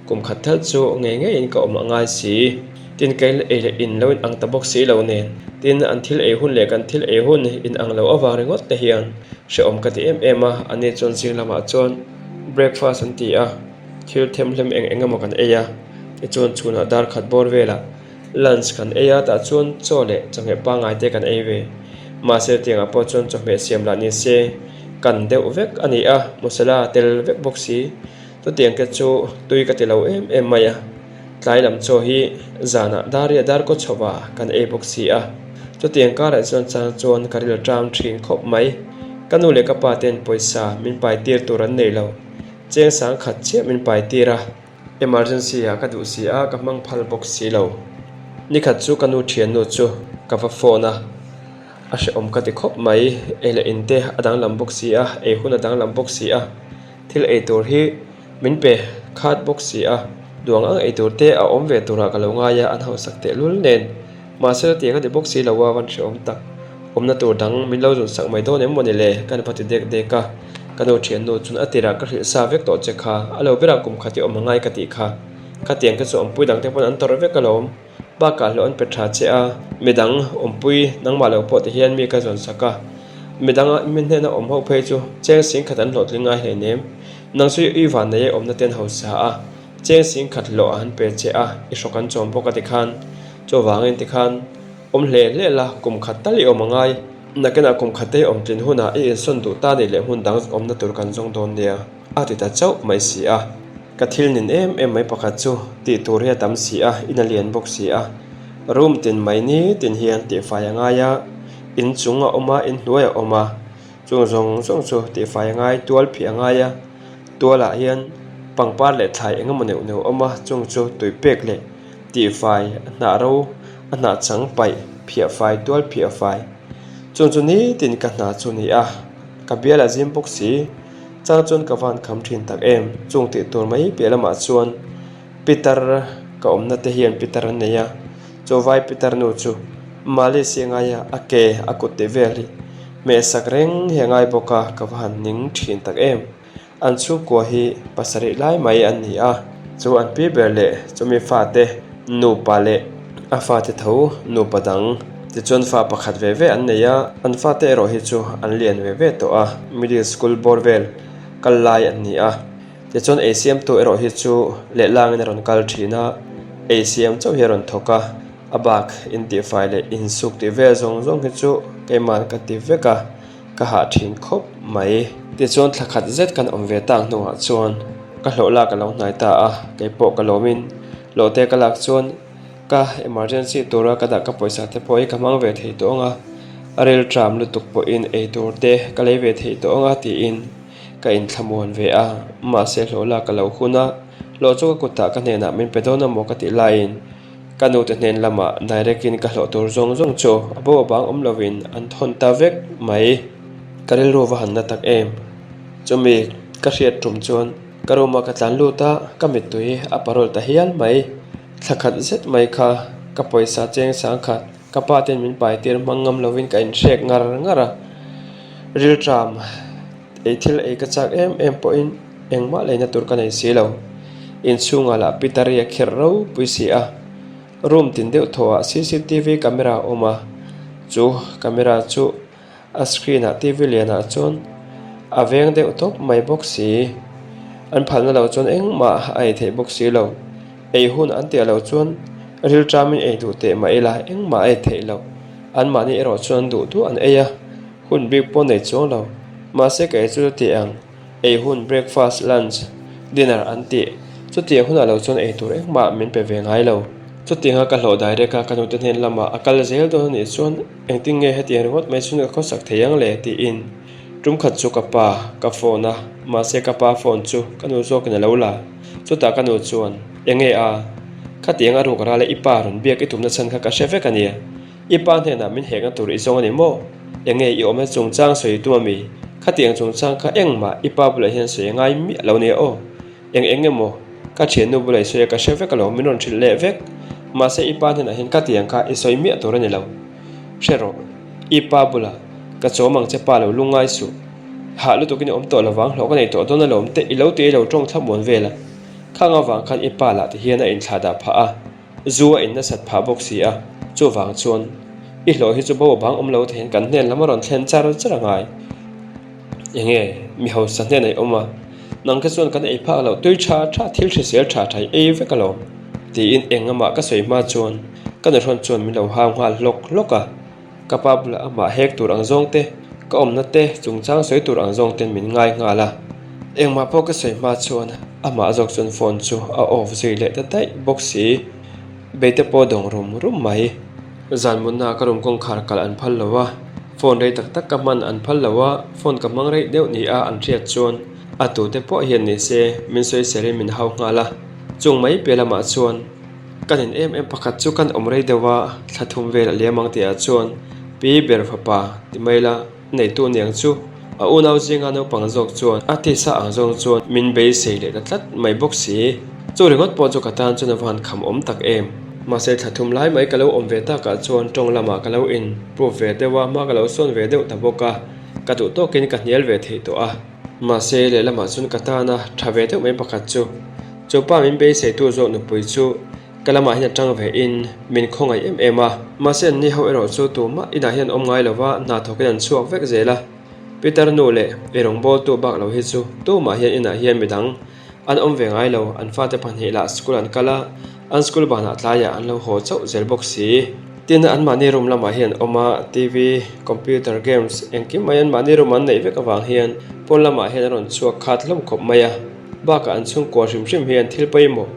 kum khat tal chu ngei ngeiin ka awm a ngai si. Tin kei ei leh in lo in ang ta bawk si lo nen, tin an thil ei hun leh kan thil ei hun in ang lo avang ringawt te hian hrehawm ka ti em em a, ani chuan zing lamah chuan breakfast an ti a, thil themhlem eng eng emaw kan ei a, tichuan chhunah dar khat bawr velah lunch kan ei a, tah chuan chaw leh chawhmeh pangngai te kan ei ve. Mahse tiangah pawh chuan chawhmeh siam lah ni se kan deuh vek a ni a, masala tel vek bawk si, chutiang te chu tui ka ti lo em em mai a. Tlai lam chaw hi zanah Daria dar kaw chho ah kan ei bawk si a, chutiang karah chuan chang chuan ka ril ṭam ṭhin khawp mai. Ka nu leh ka pa ten pawisa min pai tir tur an nei lo, cheng sang khat chiah min pai tir a. Emergency ah ka duh si a, ka hmang phal bawk si lo. Nikhat chu ka nu ṭhiannu chu ka va phone a, a hrehawm ka ti khawp mai, ei leh in te a danglam bawk si a, ei hun a danglam bawk si a, thil ei tur hi Min pe khat bawk si a, duang ang ei tur te a awm ve turah ka lo ngai a, an hausak tehlul nen. Mahse tiang a ti bawk si lo a, van hrehawm tak. Awmna tur dang min lo zun sak mai dawn em maw ni le? Ka va ti dek dek a, ka nu thiannu chuan a tirah ka hrilh sa vek tawh che kha, a lo berah kum khat i awm a ngai ka tih kha. Khatiang te chu awmpui dang te pawn an tawrh vek alawm. Bakah hlawh an pe tha che a, midang awmpui nangmah lo pawh ti hian mi ka zawn sak a. Midanga mi hnena awm ho phei chu cheng sing khat an hlawhtling ngai hleinem. Nang chu i vannei e awmna ten hausa a, cheng sing khat hlawh an pe che a, i hrawk an chawm bawk a tikhan. Chuvangin tikhan awm hle hle la, kum khat tal i awm a ngai. Nakinah kum khat te i awm tlin hunah i insawn duh ta nih leh hmun dang awmna tur kan zawng dawn nia, a ti ta chauh mai si a. Ka thil nin em em mai pakhat chu tih tur hi a tam si a, in a lian bawk si a. Room tin mai ni tin hian tihfai a ngai a, in chung a awm a, in hnuai a awm a, chung zawng zawng chu tihfai a ngai, tual phih a ngai a, tualah hian pangpar leh thlai eng emaw neuh neuh a awm a, chung chu tui pek leh tihfai a hnah ro a hnah chang paih phiah fai tual phiah fai chung chu nitin ka hna chu ni a, ka bial a zim bawk si. Chang chuan ka van kham thin tak em? Chung tih tur mai piah lamah chuan Pitar ka awmna te hian Pitar an nei a, chu vai Pitar nu chu Malaysia ngaia a ke a kut tih vel hi hmehsak reng hi a ngai bawk a, ka va han ning thin tak em? An chhungkua hi pasarih lai mai an ni a, chu an pi ber leh chumi fate nupa leh a fate tho nupa dang tichuan fa pakhat ve ve an nei a, an fate erawh hi chu an lian ve ve tawh a, middle school bawr vel kal lai an ni a, tichuan ei siamtu erawh hi chu lehlangin a rawn kal thin a, ei siam chauh hi a rawn thawk a, a bak intihfai leh insuk tih vel zawng zawng hi chu keimah ka ti vek a. Ka hah thin khawp mai. Tichuan thla khat zet kan awm ve tak hnuah chuan ka hlawh lak a lo hnai ta a, kei pawh ka lawmin hlawhte ka lak chuan ka emergency tura ka dah ka pawisa te pawh hi ka hmang ve thei tawh ang a, a rilṭam lutuk pawhin ei tur te ka lei ve thei tawh ang a tiin ka inthlamuan ve a, mahse hlawh lak ka lo hun a, hlawh chu ka kutah ka hnenah min pe dawn amaw ka tih laiin Ka nute hnen lamah direct in ka hlawh tur zawng zawng chu a bo a bang awm lovin an thawn ta vek mai. Ka rilru va han na tak em? Chumi ka hriat tum chuan ka room ah ka tlan lut a, ka mittui a parawl ta hial mai. Thla khat zet mai kha ka pawisa cheng sang khat ka pa ten min pai tir hmang ngam lovin ka inhrek ngar ngar a. Rilṭam ei thil ei ka chak em em pawhin Engmah leina tur ka nei si lo. Inchhungah lah Peter-i a kherh ropui si a. Room tin deuh thawhah cctv camera a awm a, chu camera chu a screen-ah TV lianah chuan a veng deuh tawp mai bawk si. An phalna lo chuan engmah a ei theih bawk si lo. Ei hun an tih loh chuan rilṭamin ei duh teh mah ila engmah a ei theih loh. Anmahni erawh chuan an duh duh an ei a, hun bik pawh nei chuang lo. Mahse ka ei chu chu tih ang. Ei hun, breakfast, lunch, dinner an tih. Chutiang hunah lo chuan ei tur engmah min pe ve ngai lo. Chutianga ka hlawh direct a ka nute hnen lamah a kal zel dawn a nih chuan engtin nge hetiang ringawt mai chhun ka khawsak thei ang le tiin tum khat chu ka pa ka phone a, mahse ka pa phone chu ka nu zawkin a lo la. Chutah ka nu chuan, Enge a? Khatiang a ruk ral a i pa rawn biak i tumna chhan kha ka hre vek a nia. I pa hnenah min hekna tur i zawng a ni maw? Enge i awmna chungchang sawi tum a mi? Khatiang chungchang kha engmah i pa bulah hian sawi a ngai miah lo nia aw. Eng eng emaw ka thiannu bulah i sawi a ka hre vek alawm min rawn hrilh leh vek. Mahse i pa hnenah hian khatiang kha i sawi miah tur a ni lo. Hre rawh. I pa bulah ka chawm ang che pa lo lungngai suh. Hah lutukin i awm tawh lovang hlawh ka nei tawh dawn alawm te i lo ti lo tawng thlamuan vel a. Khang avang khan i pa lah ti hian a inthlah dah phah a. Zu a in nasat phah bawk si a, chuvang chuan i hlawh hi chu bo a bang awm lo theiin kan hnen lam a rawn thlen char char a ngai. Enge mi hausa hnen a i awm a, nang kha chuan kan ei phak loh tui tha tha thil hrisel tha tha i ei vek alawm tiin eng amah ka sawi hma chuan ka nuhrawn chuan min lo hau nghal hlawk hlawk a. Ka pa bulah amah hek tur ang zawng te, ka awmna te, chungchang sawi tur ang zawng ten min ngai nghal a. Engmah pawh ka sawi hma chuan amah zawk chuan phone chu a off zui leh ta daih bawk si. Beite pawh dawng rum rum mai. Zan mutnaah ka room kawngkhar kalh an phal lo a, phone rei tak tak ka hman an phal lo a, phone ka hmang rei deuh ni a an hriat chuan a tute pawh hian ni se min sawiselin min hau nghal a. Chung mai piah lamah chuan. Ka nin em em pakhat chu kan awm rei deuh a, thla thum vel a liam ang tihah chuan Pi ber fapa ti mai la neitu niang chu a unau zinga naupang zawk chuan a tisa ang zawng chuan min beisei leh ta tlat mai bawk si. Chu ringawt pawh chu ka tan chuan a va han kham awm tak em. Mahse thla thum lai mai ka lo awm ve takah chuan tawng lamah ka lo in prove ve deuh a, hma ka lo sawn ve deuh ta bawk a, ka duh tawkin ka hnial ve thei tawh a. Mahse lehlamah chuan ka tana tha ve deuh mai pakhat chu Chu pa min beiseitu zawk nupui chu. Ka lamah hian a tang ve in min khawngaih em em a. Mahse an ni ho erawh chu tumah inah hian awm ngai lova hna thawkin an chhuak vek zel a. Peter nu leh ei rawngbawltu bak lo hi chu tumah hian inah hian midang an awm ve ngai lo, an fate pahnih lah school an kal a, an school banah tlaiah an lo haw chauh zel bawk si. Tin, anmahni room lamah hian awm a, TV, computer games engkim mai anmahni room an neih vek avang hian pawn lamah hian a rawn chhuak khat hlawm khawp mai a. Bakah an chhungkua hrim hrim hian thil pawimawh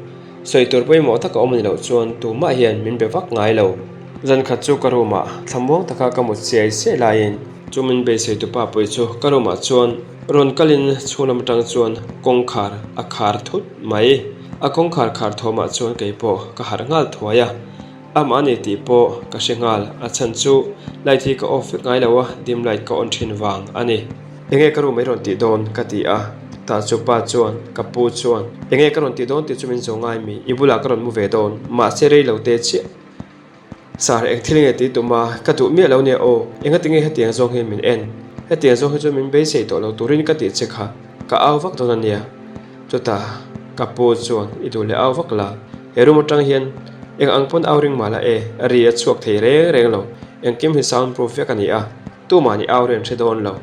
Sawi tur pawimawh tak a awm a ni loh chuan tumah hian min be vak ngai lo. Zan khat chu ka room ah thlamuang taka ka mut siai siai laiin chu min beisei tu pa pui chu ka room ah chuan rawn kalin chhung lam atang chuan kawngkhar a khar thut mai. A kawngkhar khar thawmah chuan kei pawh ka harh nghal thuai a. Amah a ni tih pawh ka hre nghal, a chhan chu light hi ka off vek ngai lo a, dim light ka on thin vang a ni. Enge ka room ei rawn tih dawn? ka ti a, tah chu pa chuan ka pu chuan enge ka rawn tih dawn tih chu min zawh ngai mi, i bulah ka rawn mu ve dawn, mahse rei lo te chiah. Sir, eng thil nge tih tum a, ka duh miah lo nia aw, enga tinge hetiang zawng hian min en, hetiang zawng hi chuan min beisei tawh lo turin ka tih che kha, ka au vak dawn a nia. Chutah ka pu chuan i duh leh au vak la, he room atang hian eng ang pawn au ring mah la e, ri a chhuak thei reng reng lo, engkim hi sound proof vek a ni a, tumah nih au ri an hre dawn lo.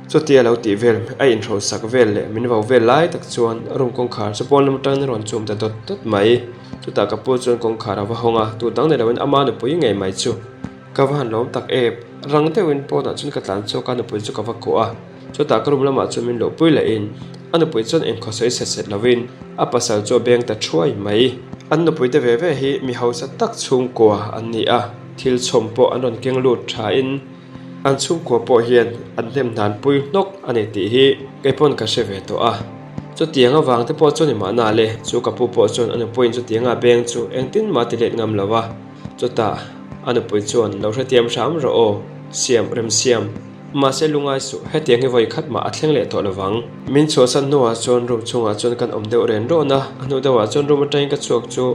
Chutia lo tih vel a inhro sak vel leh min vo vel lai tak chuan room kawngkhar chu pawn lam atangin a rawn chum ta dawt dawt mai. Chutah ka pu chuan kawngkhar a va hawng a, tu dang ni loin ama nupui ngei mai chu ka va han lawm tak em. Rang deuhin pawnah chuan ka tlan chhuak a, nupui chu ka va kuah a. Chutah ka room lamah chuan min luhpui lehin a nupui chuan engkhaw sawi set set lovin a pasal chu a beng ta thuai mai. An nupui te ve ve hi mi hausa tak chhungkua an ni a, thil chhawm pawh an rawn keng lut thain an chhungkua pawh hian an hnem hnan pui hnawk a ni tih hi kei pawn ka hre ve tawh a. Chutiang avang te pawh chuan i mahna le, chu ka pu pawh chuan a nupuiin chutianga beng chu engtin mah ti let ngam lo a. Chutah a nupui chuan lo hrethiam hram rawh aw, siam remsiam. Mahse lungai suh, hetiang hi vawi khat mah a thleng leh tawh lovang. Min chhuahsan hnuah chuan room chhungah chuan kan awm deuh ren rawn a, a hnu deuhah chuan room atangin ka chhuak chu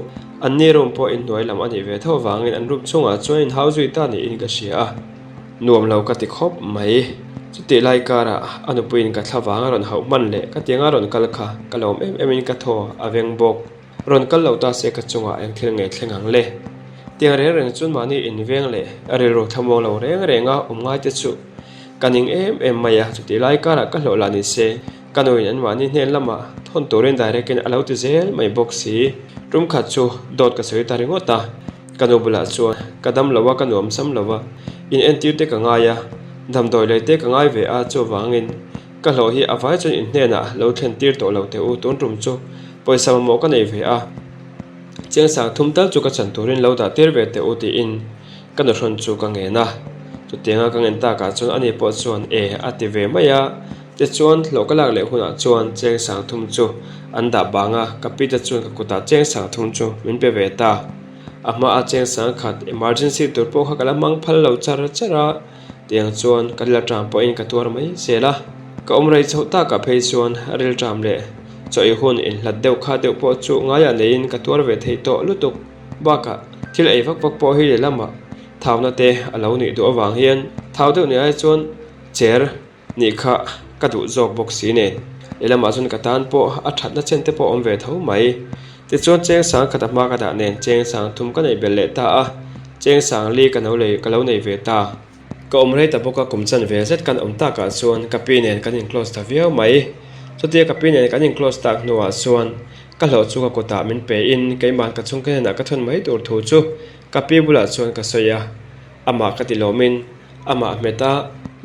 an ni room pawh inhnuai lam a nih ve tho avangin an room chhungah chuan inhau zui ta niin ka hria a, nuam lo ka ti khawp mai. Chutih lai karah a nupuiin ka thla vang a rawn hauh hman leh ka tianga rawn kal kha ka lawm em emin ka thaw a veng bawk. Rawn kal lo ta se ka chungah eng thil nge thleng ang le? Tiang reng reng chuan mahni inveng leh rilru thlamuang lo reng renga awm ngai te chu ka ning em em mai a, chutih lai karah ka hlawh lah ni se ka nuin an mahni hnen lamah thawn turin direct in a lo ti zel mai bawk si. Tum khat chu dawt ka sawi ta ringawt a, ka nu bulah chuan ka dam lo a, ka nuam sam lo a, in entir te ka ngai a, damdawi lei te ka ngai ve a, chuvangin Ka hlawh hi a vai chuan in hnenah lo thlen tir tawh lo teh u, tun tum chu pawisa mamawh ka nei ve a, chiang sang thum tal chu ka chan turin lo dah tir ve teh u tiin ka nuhrawn chu ka ngen a, chutianga ka ngen takah chuan ani pawh chuan e a ti ve mai a, tichuan hlawh ka lak leh hunah chuan chiang sang thum chu an dah bang a, ka pite chuan ka kutah chiang sang thum chu min pe ve ta, a hmaa chiang sang khat emergency tur pawh kha ka la hmang phal lo char char a. Tiang chuan ka rilṭam pawhin ka tuar mai zel a, ka awm rei chhoh takah phei chuan rilṭam leh chaw ei hun inhlat deuh kha deuh pawh chu ngaiah neiin ka tuar ve thei tawh lutuk. Bakah thil ei vak vak pawh hi lehlamah thauna te a lo nih duh avang hian thau deuh ni ai chuan cher nih kha ka duh zawk bawk si nen lehlamah chuan ka tan pawh a thatna chen te pawh a awm ve tho mai. Tichuan cheng sang khat a hma ka dah nen cheng sang thum ka neih belh leh ta a, cheng sang li ka no lei ka lo nei ve ta. Ka awm rei ta bawk a, kum chan ve zet kan awm takah chuan ka pi nen kan in close ta viau mai. Chutia ka pi nen kan in close tak hnuah chuan ka hlawh chu ka kutah min pe in keimah ka chhungte hnenah ka thun mai tur thu chu ka pi bulah chuan ka sawi a, amah ka ti lawmin Amah hmeta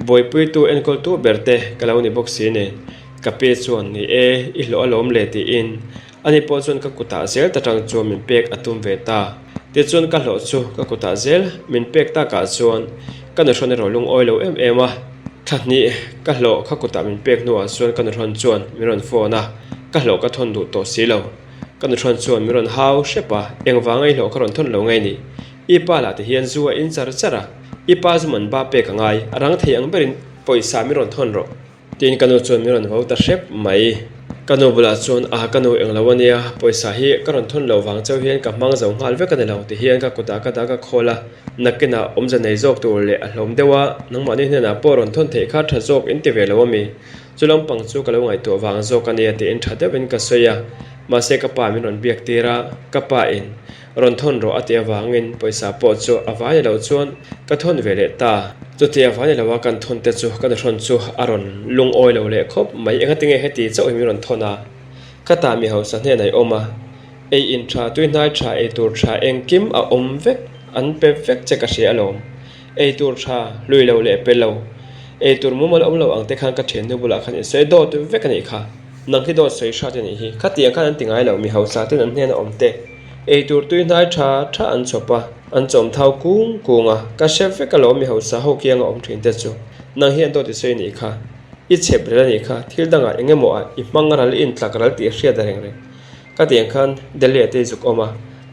buaipuitu enkawltu ber te ka lo ni bawk si nen, ka pi chuan ni e, i hlawh alawm le tiin ani pawh chuan ka kutah zel ta tang chuan min pek a tum ve ta. Tichuan ka hlawh chu ka kutah zel min pek takah chuan ka nuhrawn erawh lungawi lo em em a, thla hnih ka hlawh kha kutah min pek hnuah chuan ka nuhrawn chuan min rawn phone a, ka hlawh ka thawn duh tawh si lo. Ka nuhrawn chuan min rawn hau hrep a, engvanga i hlawh ka rawn thawn lo ngei ni? I pa lah ti hian zu a in char char a, i pa zu man ba pek a ngai, a rang thei ang berin pawisa min rawn thawn rawh. Tiin ka nu chuan min rawn vo ta hrep mai. Ka nu bulah chuan, A ka nu eng lo a nia, pawisa hi ka rawn thawn loh vang chauh hian ka hmang zo nghal vek a ni lo ti hian ka kutah ka dah ka khawl a, nakinah awmze nei zawk tur leh a hlawm deuh a, nangmahni hnenah pawh rawn thawn theih kha tha zawk in ti ve lo a mi? Chu lampang chu ka lo ngaihtuah vang zawk a nia tiin tha deuhin ka sawi a. Mahse ka pa min rawn biak tir a, ka pa in rawn thawn rawh a tih avangin pawisa pawh chu a vai lo chuan ka thawn ve leh ta. Chutia vai lo a kan thawn te chu ka nuhrawn chu a rawn lungawi lo leh khawp mai. Engatinge heti chauh hi min rawn thawn a? Ka ta mi hausa hnenah i awm a, ei in tha, tuihnai tha, ei tur tha engkim a awm vek, an pe vek che ka hria alawm. Ei tur tha, hlui lo leh pe lo, ei tur mumal awm lo ang te khan ka thiannu bulah khan i sawi dawt vek a nih kha. Nang hi dawt sawi hrat a nih hi. Khatiang khan an ti ngai lo, mi hausa ten an hnena awm te. Ei tur tui hnai tha tha an chhawp a, an chawm thau kung kung a, ka hre vek alawm mi hausa ho kianga awm thin te chu. Nang hian dawt i sawi a nih kha. I chhep rel a nih kha, thil dangah eng emaw ah i hmang ral i intlak ral tih hriat a reng reng. Khatiang khan Delhi ah te i zuk awm a,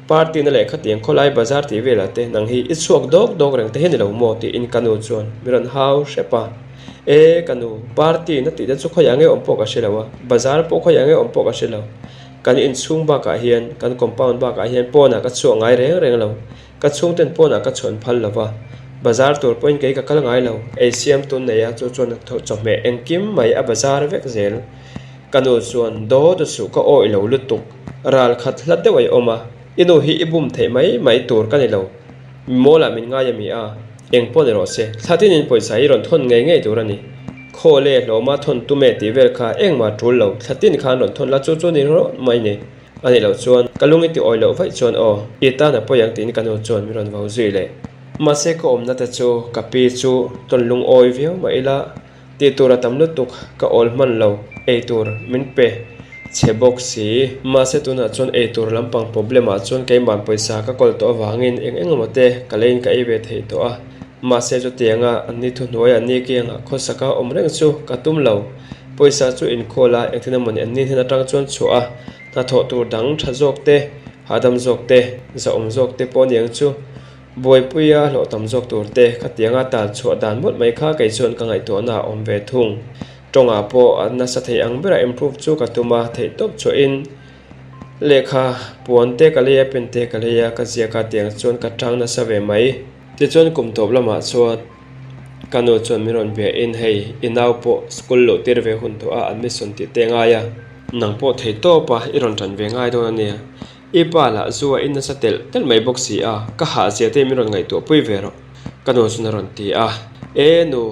party na leh khatiang khawlai bazar tih velah te nang hi i chhuak dawk dawk reng te hi ni lo maw tiin ka nu chuan mi rawn hau hrep a. E ka nu, party na tih te chu khawiah nge awm pawh ka hre lo a, bazar pawh khawiah nge awm pawh ka hre lo. Kan inchhung bakah hian, kan compound bakah hian pawnah ka chhuak ngai reng reng lo. Ka chhungten pawnah ka chhuan phal lo va, bazar tur pawhin kei ka kal ngai lo. Ei siam tun nei a, chu chuan chawhmeh engkim mai a bazar vek zel. Ka nu chuan, Dawt a suh, ka awih lo lutuk. Ral khat hlat deuh a i awm a, i nu hi i bum theih mai mai tur ka ni lo. Mi mawlah min ngai a mi a, eng pawh ni rawh se, thla tinin pawisa hi rawn thawn ngei ngei tur a ni. Khawle hlawma thawn tum e tih vel kha engmah tul lo, thla tin khan rawn thawn la chu chu ni rawh mai ni. A nih loh chuan ka lung i ti awi loh vaih chuan aw, i tan a pawi ang tiin ka nu chuan min rawn vau zui leh. Mahse ka awmna te chu ka pi chu tawn lungawi viau mah ila tih tur a tam lutuk ka awl hman lo, ei tur min pe chhe bawk si. Mahse tunah chuan ei tur lampang problem ah chuan keimah pawisa ka kawl tawh avangin eng eng emaw te ka leiin ka ei ve thei tawh a. Mahse chutianga an ni thuhnuai an ni kiangah khawsaka awm reng chu ka tum lo. Pawisa chu inkhawl a, engtin emawni an ni hnen atang chuan chhuah a, hnathawh tur dang tha zawk te, hahdam zawk te, zahawm zawk te pawh aniang chu. Buaipuia hlawh tam zawk tur te, khatianga tal chhuah dan mawlh mai kha kei chuan ka ngaihtuahna a awm ve thung. Tawngah pawh a nasa thei ang bera improve chu ka tum a, theihtawp chhuahin lehkha puan te ka lei a, pen te ka lei a, ka ziak a tiang chuan ka tang nasa ve mai. Tichuan kum tawp lamah chuan. Ka nu chuan min rawn bia in hei i nau pawh school loh tir ve hun tawh a admission tih te ngai a. Nang pawh thei tawp a i rawn tan ve ngai dawn a nia. I pa lah zu a in nasa telh telh mai bawk si a, ka hah zia te min rawn ngaihtuah pui ve rawh ka nu chuan a rawn ti a. E nu,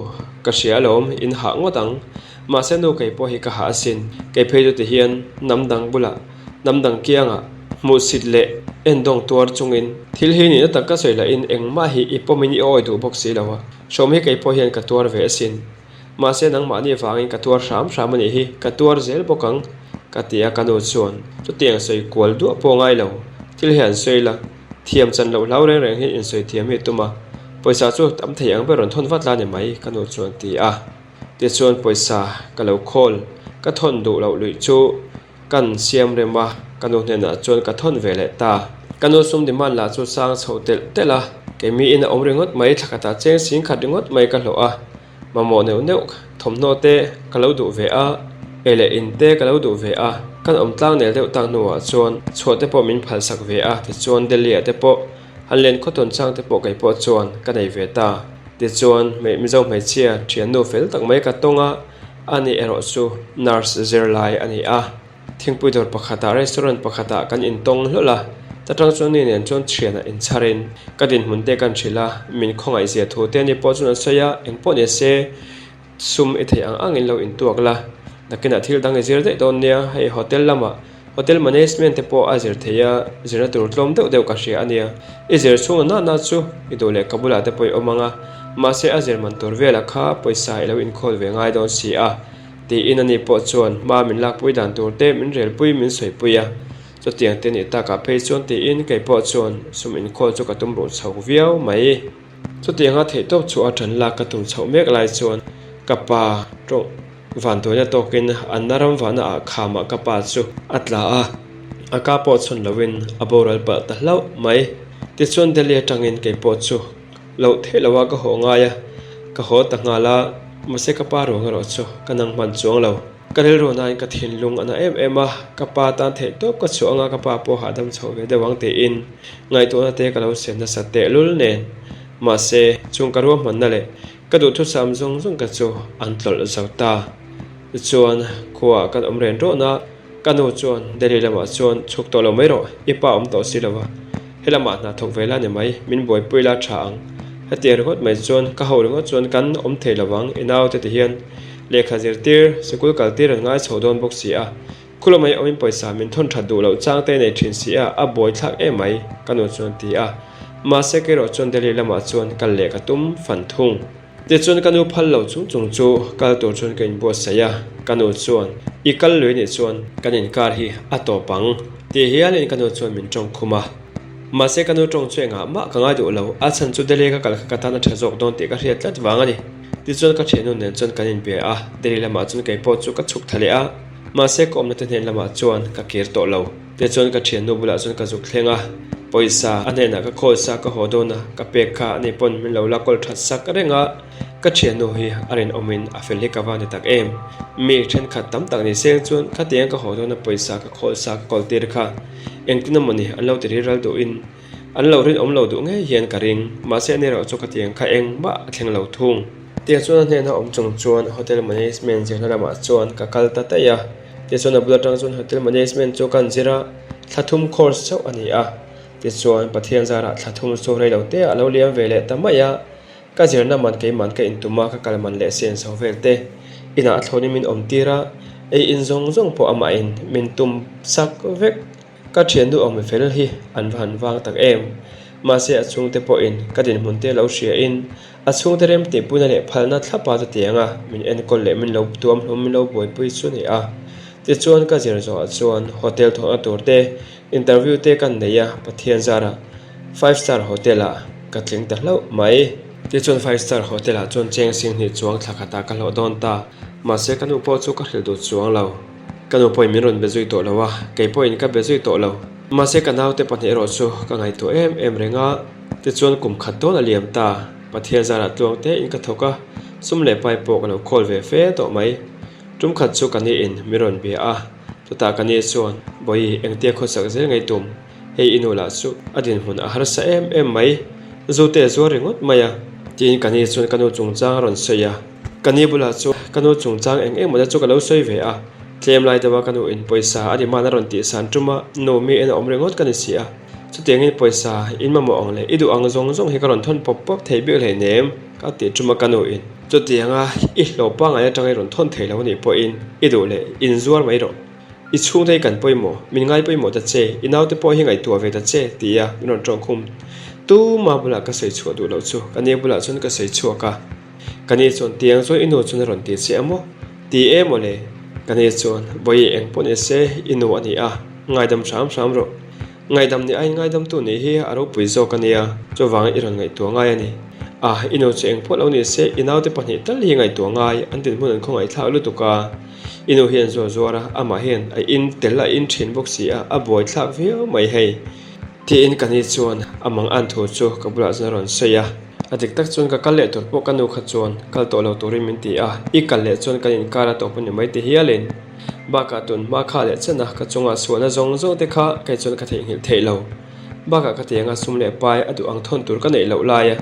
ka hria alawm, in hah ngawt ang. Mahse nu kei pawh hi ka hah asin, kei phei chu ti hian hnam dang bulah Hnam dang kiangah hmuhsit leh endawng tuar chungin thil hi nihna tak ka sawi lahin engmah hi i pawmin i awi duh bawk si lo a, hrawm hi kei pawh hian ka tuar ve asin. Mahse nangmahni vangin ka tuar hram hram a nih hi, ka tuar zel bawk ang ka ti a ka nu chuan chutiang sawi kual duah pawh ngai lo, thil hi an sawi la, thiam chan loh hlau reng reng hi insawi thiam hi tum a, pawisa chu tam thei ang ber rawn thawn vat la ni mai ka nu chuan ti a, tichuan pawisa ka lo khawl ka thawn duh loh luih chu. Kan siam rem a, ka nu hnenah chuan ka thawn ve leh ta. Ka nu sum demand lah chu sang chho telh telh a, keimi in a awm ringawt mai, thla khatah cheng sing khat ringawt mai ka hlawh a, mamawh neuh neuh thawmhnaw te ka lo duh ve a, ei leh in te ka lo duh ve a, kan awm tlang nel deuh tak hnuah chuan chhuah te pawh min phalsak ve a, tichuan Delhi ah te pawh han len khawtawn chang te pawh kei pawh chuan ka nei ve ta. Tichuan Mizo hmeichhia thiannu fel tak mai ka tawng a. Ani erawh chu nurse zirlai a ni a, thingpui dawr pakhatah restaurant pakhatah kan intawng hlawlh a, ta tang chuan ni nen chuan thianah inchharin ka dinhmun te kan hrilh a, min khawngaihzia thu te ani pawh chuan an sawi a, engpawh ni se sum i theih ang angin lo intuak la, nakinah thil dang i zir daih dawn nia, hei hotel lamah hotel management te pawh a zir thei a, zirna tur tlawm deuh deuh ka hria a nia, i zir chhung na na chu i duh leh ka bulah te pawh i awm ang a, mahse a zir man tur velah kha pawisa i lo inkhawl ve ngai dawn si a, tiin ani pawh chuan hma min lakpui dan tur te min relpui min sawipui a, chutiang te nih takah phei chuan tiin kei pawh chuan sum inkhawl chu ka tum ruh chho viau mai. Chutianga theihtawp chu a ṭan lak ka tum chhoh mek lai chuan ka pa tawng vanduaina tawkin Anna ram vahna ah khamah ka pa chu a tla a, a ka pawh chhawn loin a boral palh ta hlauh mai. Tichuan Delhi atangin kei pawh chu loh theih loha ka haw ngai a, ka haw ta nghal a, mahse ka pa ruang erawh chu ka nang hman chuang lo. Ka rilru nain ka thinlung a na em em a, ka pa tan theih tawp ka chhuah anga ka pa pawh hahdam chho ve deuh ang tiin ngaihtuahna te ka lo siam nasa tehlul nen. Mahse, chung ka ruahmanna leh ka duhthusam zawng zawng te chu an tlawlh zo ta. Tichuan, khuaah kan awm ren rawhna. Ka nu chuan Delhi lamah chuan chhuk tawh lo mai rawh, i pa awm tawh si lo va, helamah hna thawk ve la ni mai, min buaipui la tha ang. Hetiang ringawt mai chuan ka ho ringawt chuan kan awm thei lo vang, i naute ti hian lehkha zirtir, sikul kaltir an ngai chho dawn bawk si a, Khula mai awmin pawisa min thawn that duh loh chang te nei thin si a, a buai thlak em mai, ka nu chuan ti a. Mahse kerawh chuan Delhi lamah chuan kal leh ka tum fan thung. Tichuan ka nu phal lo chung chung chu kal tur chuan ka inbuatsaih a, ka nu chuan, I kal lui nih chuan kan inkar hi a tawp ang, tih hialin ka nu chuan min tawng khum a. Mahse ka nu tawng chu engah mah ka ngai duh lo, a chhan chu Delhi ka kal kha ka tan a tha zawk dawn tih ka hriat tlat vang a ni. Tichuan ka thiannu nen chuan kan inbe a, Delhi lamah chuan kei pawh chu ka chhuk tha leh a. Mahse ka awmna te hnen lamah chuan ka kir tawh lo. Tichuan ka thiannu bulah chuan ka zuk thleng a, pawisa a hnenah ka call sa ka haw dawn a, ka pek kha ani pawn min lo la call that sak reng a, ka thiannu hi a rinawmin a fel hi ka va ni tak em. Mi thenkhat tam tak ni seng chuan khatiang ka haw dawn a pawisa ka call sa ka call tir kha engtin emawni an lo ti rilral duhin An lo rinawm lo duh ngei hian ka ring, mahse ani erawh chu ka tiang kha engmah a thleng lo thung. Tichuan a hnena awm chung chuan Hotel Management zirna lamah chuan ka kal ta daih a, tichuan a bul atang chuan Hotel Management chu kan zir a, thla thum course chauh a ni a, tichuan Pathian zarah thla thum chu rei lo te ah a lo liam ve leh ta mai a, ka zirna man keiman ka intum a, ka kal man leh sen chho vel te inah a thlawnin min awm tir a, ei in zawng zawng pawh amahin min tum sak vek. Ka thiannu ang mifel hi an va han vang tak em? Mahse a chhungte pawhin ka dinhmun te lo hriain a chhungte rem tihpuina leh phalna thlapa chu tianga min enkawl leh min lo tuam hlum min lo buaipui chu ni a. Tichuan ka zir zawhah chuan hotel thawhna tur te interview te kan nei a, Pathian zarah five star hotel ah ka tling ta hlauh mai. Tichuan five star hotel ah chuan cheng singhnih chuang thla khatah ka hlawh dawn ta. Mahse ka nu pawh chu ka hrilh duh chuang lo. Ka nu pawhin min rawn be zui tawh lo a, kei pawhin ka be zui tawh lo. Mahse ka naute pahnih erawh chu ka ngaihtuah em em reng a, tichuan kum khat dawn a liam ta. Pathian zarah tluang tein ka thawk a, sum leh pai pawh ka lo khawl ve fe tawh mai. Tum khat chu ka niin min rawn bia a, chutah ka ni chuan, Bawihi, engtia khawsak zel ngei tum? Hei i nu lah chu a dinhmun a harsa em em mai, zute a zuar ringawt mai a, tiin ka ni chuan ka nu chungchang a rawn sawi a. Ka ni bulah chuan ka nu chungchang eng eng mawta chu ka lo sawi ve a, tlem lai deuha ka nu in pawisa a demand a rawn tih san tum a, nu mi en a awm ringawt ka ni si a, chutiangin pawisa in mamawh ang leh i duh ang zawng zawng hi ka rawn thawn pawp pawp thei bik hleinem ka tih tum a ka nu in chutianga i hlawh pangngai atanga i rawn thawn thei lo anih pawhin i duh leh in zuar mai rawh. I chhungte hi kan pawimawh, min ngai pawimawh ta che, i naute pawh hi ngaihtuah ve ta che, ti a min rawn tawng khum. Tuma bulah ka sawi chhuah duh loh chu ka ni bulah chuan ka sawi chhuak a. Ka ni chuan tiang chuan i nu chuan a rawn ti che a maw? Ti e maw le? Ka ni chuan, Bawihi eng pawh ni se, i nu a ni a, ngaidam hram hram rawh. Ngaihdam nih aiin ngaidamtu nih hi a ropui zawk a nia, chuvangin i rawn ngaihtuah ngai a ni. A, i nu chu eng pawh lo ni se, i naute pahnih tal hi ngaihtuah ngai, an dinhmun an khawngaihthlak lutuk a. I nu hian zuar zuar a, amah hian a in tel a in thin bawk si a, a buaithlak viau mai hei. Tiin ka ni chuan a mang an thu chu ka bulah chuan a rawn sawi a. A dik tak chuan ka kal leh tur pawh ka nu kha chuan kal tawh lo turin min ti a, i kal leh chuan kan inkar a tawp a ni mai ti hialin. Bakah tun hma kha leh chen a, ka chungah sualna zawng zawng te kha kei chuan ka theihnghilh theih lo. Bakah ka tianga sum leh pai a duh ang thawn tur ka neih loh lai a,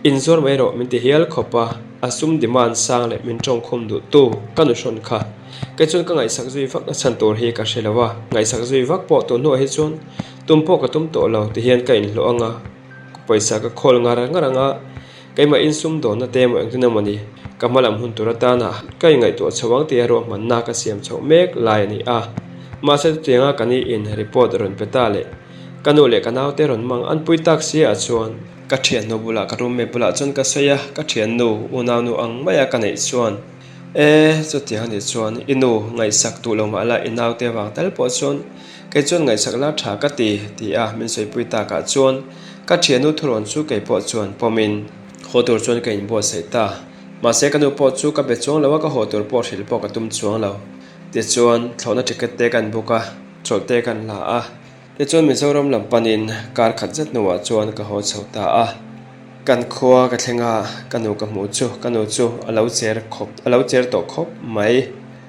inzuar mai rawh min ti hial khawp a, a sum demand sang leh min tawngkhum duh tu ka nu hrawn kha. Kei chuan ka ngaihsak zui vak na chhan tur hi ka hre lo a, ngaihsak zui vak pawh tun hnuah hi chuan tum pawh ka tum tawh lo ti hian ka inhlawh anga, pawisa ka khawl ngar ngar anga, Keimah insum dawnna te emaw engtin emaw ni, ka hmalam hun tur atana ka inngaihtuah chho ang tia ruahmanna ka siam chhoh mek lai a ni a. Mahse chutianga ka ni in report rawn pe ta leh ka nu leh ka naute rawn mang an pui tak si ah chuan ka thiannu bulah ka roommate bulah chuan ka sawi a, ka thiannu unaunu ang maia ka neih chuan e chutiang anih chuan i nu ngaihsak duh lo mah la i naute vang tal pawh chuan kei chuan ngaihsak la tha ka ti ti a min sawipui takah chuan Ka thiannu thurawn chu kei pawh chuan pawmin haw tur chuan ka inbuatsaih ta. Mahse ka nu pawh chu ka be chuang lo a, ka haw tur pawh hrilh pawh ka tum chuang lo. Tichuan thlawhna ticket te kan book a, chawlh te kan la a. Tichuan Mizoram lam panin kar khat zet hnuah chuan ka haw chho ta a. Kan khua ka thleng a, ka nu ka hmuh chu ka nu chu a lo cher khawp a lo cher tawh khawp mai.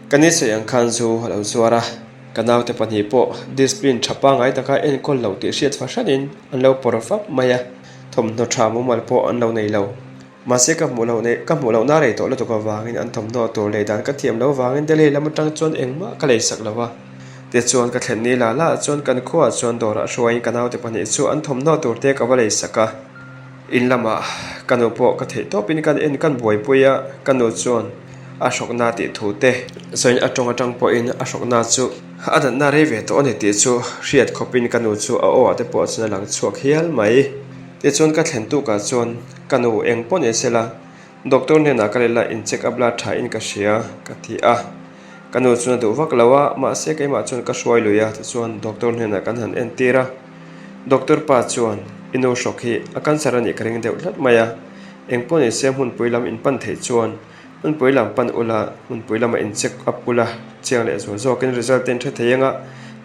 Ka ni sawi ang khan zu a lo zuar a. Ka naute pahnih pawh discipline tha pangngai taka enkawl loh tih hriat fahranin an lo pawr vak mai a, thawmhnaw tha mumal pawh an lo nei lo. Mahse ka hmuh loh neih ka hmuh lohna rei tawh lutuk avangin an thawmhnaw tur lei dan ka thiam loh vangin Delhi lam atang chuan engmah ka lei sak lo a. Tichuan ka thlen ni la la ah chuan kan khuaah chuan dawrah hruaiin ka naute pahnih chu an thawmhnaw tur te ka va lei sak a. In lamah ka nu pawh ka theih tawpin kan en kan buaipui a, ka nu chuan a hrawkna tih thu te sawiin a tawng atang pawhin a hrawkna chu a natna rei ve tawh a ni tih chu hriat khawpin ka nu chu a aw ah te pawh chuan a lang chhuak hial mai. Tichuan ka thlen tukah chuan ka nu eng pawh ni sela Doctor hnenah ka leh la in check up la tha in ka hria ka ti a, ka nu chuan a duh vak lo a, mahse keimah chuan ka hruai lui a tichuan doctor hnenah kan han entir a, doctor pa chuan i nu hrawk hi a cancer a nih ka ring deuh tlat mai a, engpawh ni se hmunpui lam in pan theih chuan hmunpui lam pan ula hmunpui lamah in check up ula chiang leh zual zawkin result te in hre thei anga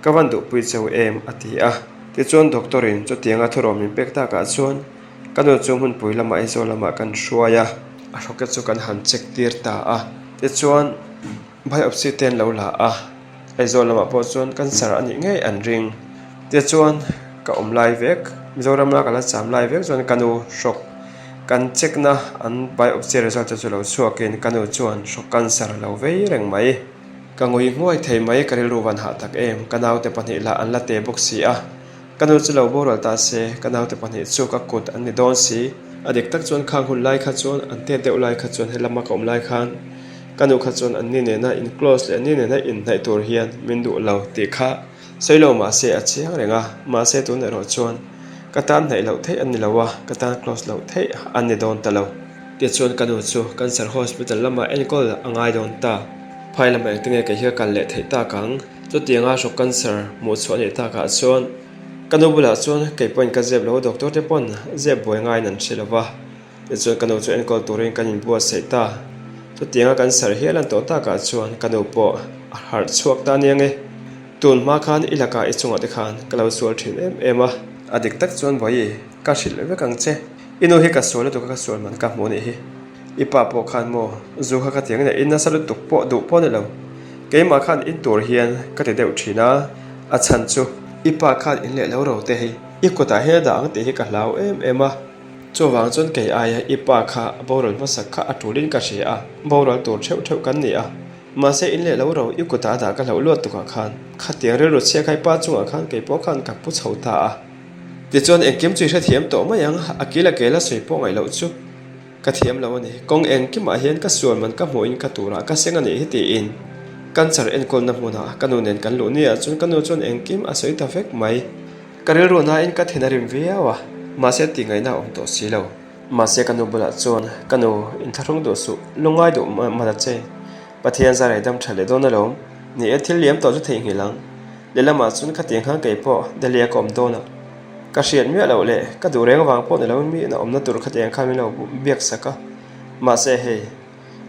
ka van duhpui cheu em a ti a, tichuan doctor in chutianga thurawn min pek takah chuan Ka nu chu hmunpui lamah Aizawl lamah kan hruai a, a hrawkte chu kan han check tir ta a. Tichuan biopsy te an lo la a, Aizawl lamah pawh chuan cancer a nih ngei an ring. Tichuan ka awm lai vek, Mizoram la ka la cham lai vek chuan ka nu hrawk kan check na an biopsy result te chu lo chhuakin ka nu chuan hrawk cancer a lo vei reng mai. Ka ngui nghuai thei mai, ka rilru van hah tak em, ka naute pahnih lah an la te bawk si a. Ka nu chu lo boral ta se, ka naute pahnih chu ka kut an ni dawn si. A dik tak chuan khang hun lai kha chuan an tet deuh lai kha chuan helama ka awm lai khan ka nu kha chuan anni nena in close leh anni nena inhnaih tur hian min duh lo tih kha sawi lo mah se a chiang reng a, mahse tun erawh chuan ka tan hnaih loh theih an ni lo a, ka tan close loh theih an ni dawn ta lo. Tichuan ka nu chu Cancer Hospital lamah enkawl a ngai dawn ta. Phai lamah engtinge kei hi ka kal leh theih tak ang? Chutianga hrawk cancer hmuh chhuah a nih takah chuan ka nu bulah chuan kei pawhin ka zep lo, doctor te pawn zep buai ngaiin an hre lo va, tichuan ka nu chu enkawl turin kan inbuatsaih ta. Chutianga cancer hial an tawh takah chuan ka nu pawh a harh chhuak ta aniang e. Tun hma khan i lakah i chungah te khan ka lo sual thin em em a. A dik tak chuan Bawihi, ka hrilh vek ang che. I nu hi ka sual lutuk a ka sual man ka hmu anih hi. I pa pawh khan maw zu kha ka ti ang in nasa lutuk pawh duh pawh ni lo. Keimah khan in tur hian ka ti deuh thin a, a chhan chu i pa khan in leh lo ro te hi i kutah hian a dah ang tih hi ka hlau em em a. Chuvang chuan kei aia i pa kha a boral hmasak kha a tulin ka hria a, boral tur theuh theuh kan ni a. Mahse in leh lo ro i kutah a dah ka hlauh luat tukah khan khatiang rilru chhia kha i pa chungah khan kei pawh khan ka pu chho ta a. Tichuan engkim chu i hrethiam tawh mai ang, a kil a kel a sawi pawh ngaih loh chu. Ka thiam lo a ni. Kawng engkimah hian ka sual man ka hmuhin ka turah ka seng a nih hi tiin cancer enkawlna hmunah ka nu nen kan luh nia chuan ka nu chuan engkim a sawi ta vek mai. Ka rilru nain ka thin a rim viau a, mahse tih ngaihna a awm tawh si lo. Mahse ka nu bulah chuan ka nu inthlahrung duh suh, lungngai duh mah ta che. Pathian zar ei dam tha leh dawn alawm. Ni e, thil liam tawh chu theihnghilh ang. Lehlamah chuan khatiang khan kei pawh Delhi a ka awm dawn a. Ka hriat miah loh leh ka duh reng avang pawh ni loin mi ina awmna tur khatiang khan min lo biak sak a. Mahse hei,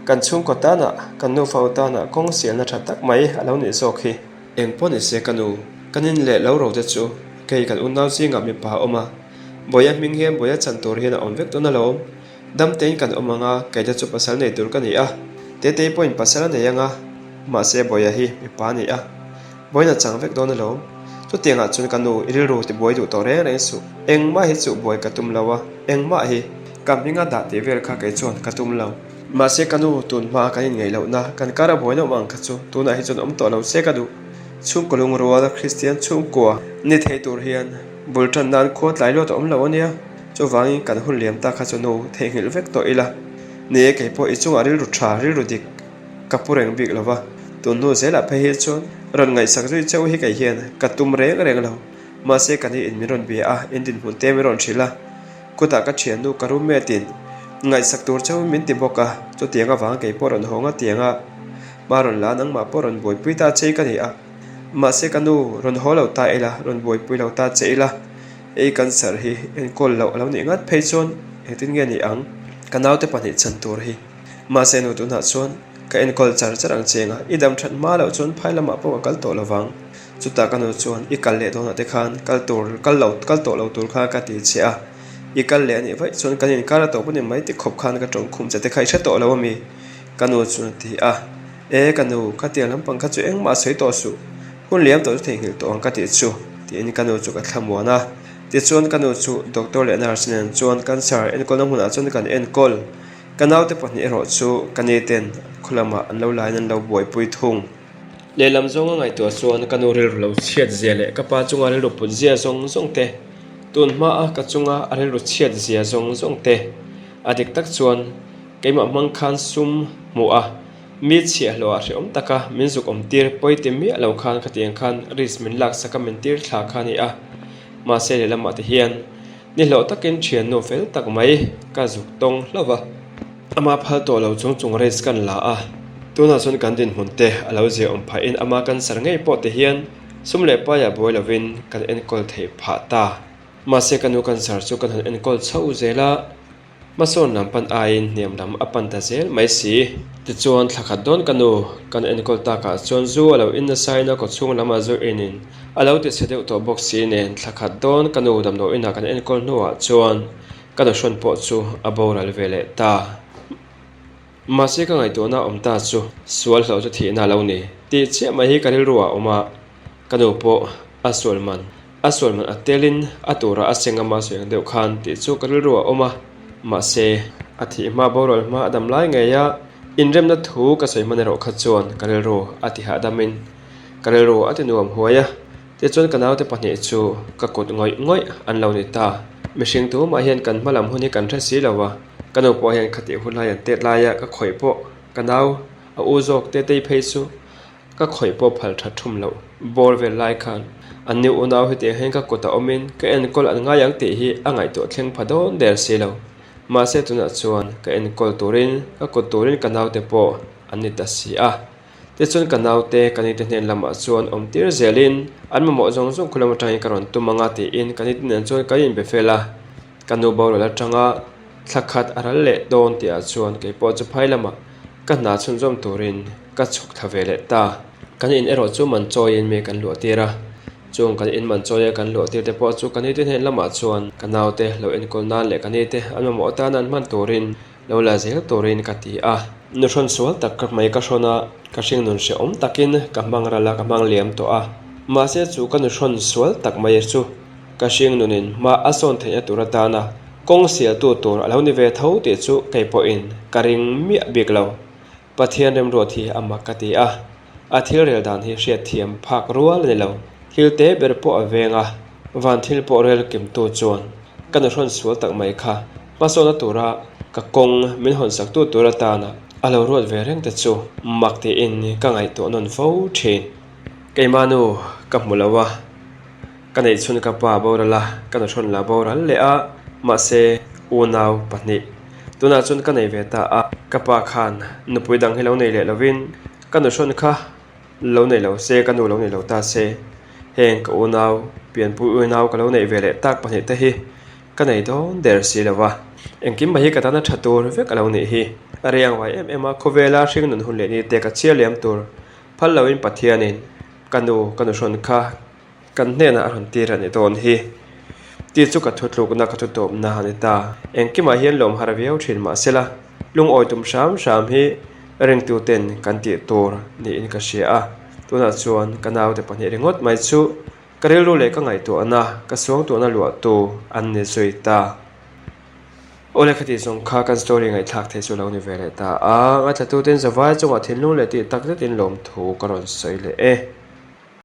kan chhungkaw tanah, kan nufa u tanah kawng sialna tha tak mai a lo nih zawk hi. Eng pawh ni se ka nu, kan in leh lo ro te chu kei kan unau zingah mipa a awm a, Bawia hming hian Bawia chan tur hian a awm vek dawn alawm. Dam tein kan awm ang a, kei te chu pasal nei tur ka ni a, Tetei pawhin pasal a nei ang a, mahse Bawia hi mipa a ni a, Bawiin a chang vek dawn alawm. Chutiangah chuan ka nu i rilru tibuai duh tawh reng reng suh, engmah hi chuh buai ka tum lo a, engmah hi ka hminga dah tih vel kha kei chuan ka tum lo. Mahse ka nu tun hmaa kan inngaih lohna kan kar a buaina awm ang kha chu tunah hi chuan awm tawh lo se ka duh. Chhungkaw lungrual Kristian chhungkua ni thei tur hian bul tan nan khua tlai luat a awm lo ania. Chuvangin kan hun liam ta kha chu nu theihnghilh vek tawh ila. Ni e kei pawh i chungah rilru tha, rilru dik ka pu reng bik lova. Tun hnu zelah phei hi chuan rawn ngaihsak zui cheu hi kei hian ka tum reng reng lo. Mahse ka ni in min rawn bia a, in dinhmun te min rawn hrilh a. Kutah ka thiannu ka roommate in ngaihsak tur cheu min ti bawk a. Chutiang avang kei pawh rawn haw nga tiang a, ma rawn la nangmah pawh rawn buaipui ta che ka ni a. Mahse ka nu rawn haw lo ta ila, rawn buaipui lo ta che ila. Ei cancer hi enkawl loh a lo nih ngat phei chuan engtin nge ni ang? Ka naute pahnih chhan tur hi. Mahse nu tunah chuan ka enkawl char char ang che anga i dam that hma loh chuan phai lamah pawh ka kal tawh lo vang. Chutah ka nu chuan i kal leh dawnah te khan kal tur kal lo kal tawh lo tur kha ka ti che a, i kal leh a nih vaih chuan kan inkar a tawp a ni mai ti khawp khan ka tawng khum che te kha i hre tawh lo a mi? Ka nu chuan a ti a. E ka nu, khatiang lampang kha chu engmah sawi tawh suh. Hun liam tawh chu theihnghilh tawh ang ka tih chu, tiin ka nu chu ka thlamuan a. Tichuan ka nu chu doctor leh nurse nen chuan cancer enkawlna hmunah chuan kan enkawl. Ka naute pahnih erawh chu ka ni ten khaw lamah an lo lain an lo buaipui thung. Lehlam zawnga ngaihtuah chuan ka nu rilru lo chhiat zia leh ka pa chunga rilru put zia zawng zawng te, tun hmaa ka chunga a rilru chhiat zia zawng zawng te, a dik tak chuan keimah hmang khan sum hmuh a, mi chhiahhlawh ah hrehawm taka min zuk awm tir pawi ti miah lo khan khatiang khan risk min laksak a min tir thla kha a ni a. Mahse lehlamah te hian ni hlawh takin thiannu fel tak mai ka zuk tawng hlauh va. Ama phal tawh lo chung chung race kan la a, tunah chuan kan dinhmun te a lo zia awm phahin ama cancer ngei pawh ti hian sum leh paiah buai lovin kan enkawl theih phah ta. Mahse ka nu cancer chu kan han enkawl chho zel a, hmasawn lam pan aiin hniam lam a pan ta zel mai si. Tichuan thla khat dawn ka nu kan enkawl takah chuan zu a lo in nasain a kawchhung lamah zu inin a lo ti chhe deuh tawh bawk si nen thla khat dawn ka nu damdawiinah kan enkawl hnuah chuan Ka nuhrawn pawh chu a boral ve leh ta. Mahse ka ngaihtuahna awm ta chu sual hlauh chu thihna a lo ni tih chiah mai hi ka rilru ah a awm a, ka nu pawh a sual man a sual man a telin a turah a seng ama sawi ang deuh khan tih chu ka rilru ah a awm a, mahse a thih hma boral hma a dam lai ngei a, inremna thu ka sawi hman erawh kha chuan ka rilru a ti hahdam in ka rilru a ti nuam huai a. Tichuan ka naute pahnih chu ka kut ngawih ngawih an lo ni ta. Mihring tumah hian kan hma lam hun hi kan hre si lo a, ka nu pawh hian khatih hun lai an tet laia ka khawih pawh ka nau a u zawk Tetei phei chu ka khawih pawh phal that thum loh bawr vel lai khan an ni unau hetiang hian ka kut a awmin ka enkawl an ngai ang tih hi a ngaihtuah thleng pha dawn der si lo. Mahse tunah chuan ka enkawl turin ka kut turin ka naute pawh an ni ta si a. Tichuan ka naute ka nite hnen lamah chuan awm tir zelin an mamawh zawng zawng khulam atangin ka rawn tum anga tiin ka nite nen chuan kan inbe fel a. Ka nu boral atanga thla khat a ral leh dawn tihah chuan kei pawh chu phai lamah ka hna chhunzawm turin ka chhuk thla ve leh ta. Kan in erawh chu man chawiin mi kan luah tir a, chung kan in man chawia kan luah tir te pawh chu ka nite hnen lamah chuan ka naute lo enkawl nan leh ka nite an mamawh atan an hman turin Lo la zel turin ka ti a. Nuhrawn sual tak ka hmai ka hrawn a, ka hringnun hrehawm takin ka hmang ral a, ka hmang liam tawh a. Mahse chu ka nuhrawn sual tak mai chu ka hringnunin hma a sawn theihna tur atana kawng sialtu tur a lo ni ve tho tih chu kei pawhin ka ring miah bik lo. Pathian remruat hi a mak ka ti a, a thil rel dan hi hriatthiam phak rual a ni lo. Thil te ber pawh a veng a, van thil pawh rel kimtu chuan ka nuhrawn sual tak mai kha hmasawna tura ka kawng min hawnsaktu tur atana a lo ruat ve reng te chu mak tiin ka ngaihtuah nawn fo thin. Keimah nu ka hmu lo a. Ka neih chhun ka pa boral a, ka nuhrawn la boral leh a, mahse unau pahnih. Tunah chuan ka nei ve ta a, ka pa khan nupui dang hi lo nei leh lovin ka nuhrawn kha lo nei lo se, ka nu lo nei lo ta se, heng ka unau, pianpui unau ka lo neih ve leh tak pahnih te hi ka nei dawn der si lo va. Engkim mai hi ka tana tha tur vek a lo nih hi. A riang vai em em a, khawvela hringnun hun leh ni te ka chhiar liam tur phal loin Pathianin ka nu, ka nuhrawn kha Kan hnenah a rawn tir a ni dawn hi. Tih chu ka thutlukna ka thutawpna a ni ta. Engkimah hian lawm har viau thin mah sela, lungawi tum hram hram hi ringtuten kan tih tur niin ka hria a. Tunah chuan ka naute pahnih ringawt mai chu ka rilru leh ka ngaihtuahna, ka suangtuahna luahtu an ni zui ta. Awle khati zawng kha kan story ngaihthlak thei chu lo ni ve leh ta a, ngaithlatuten zavai chungah thinlung leh tih tak zetin lawmthu ka rawn sawi leh e.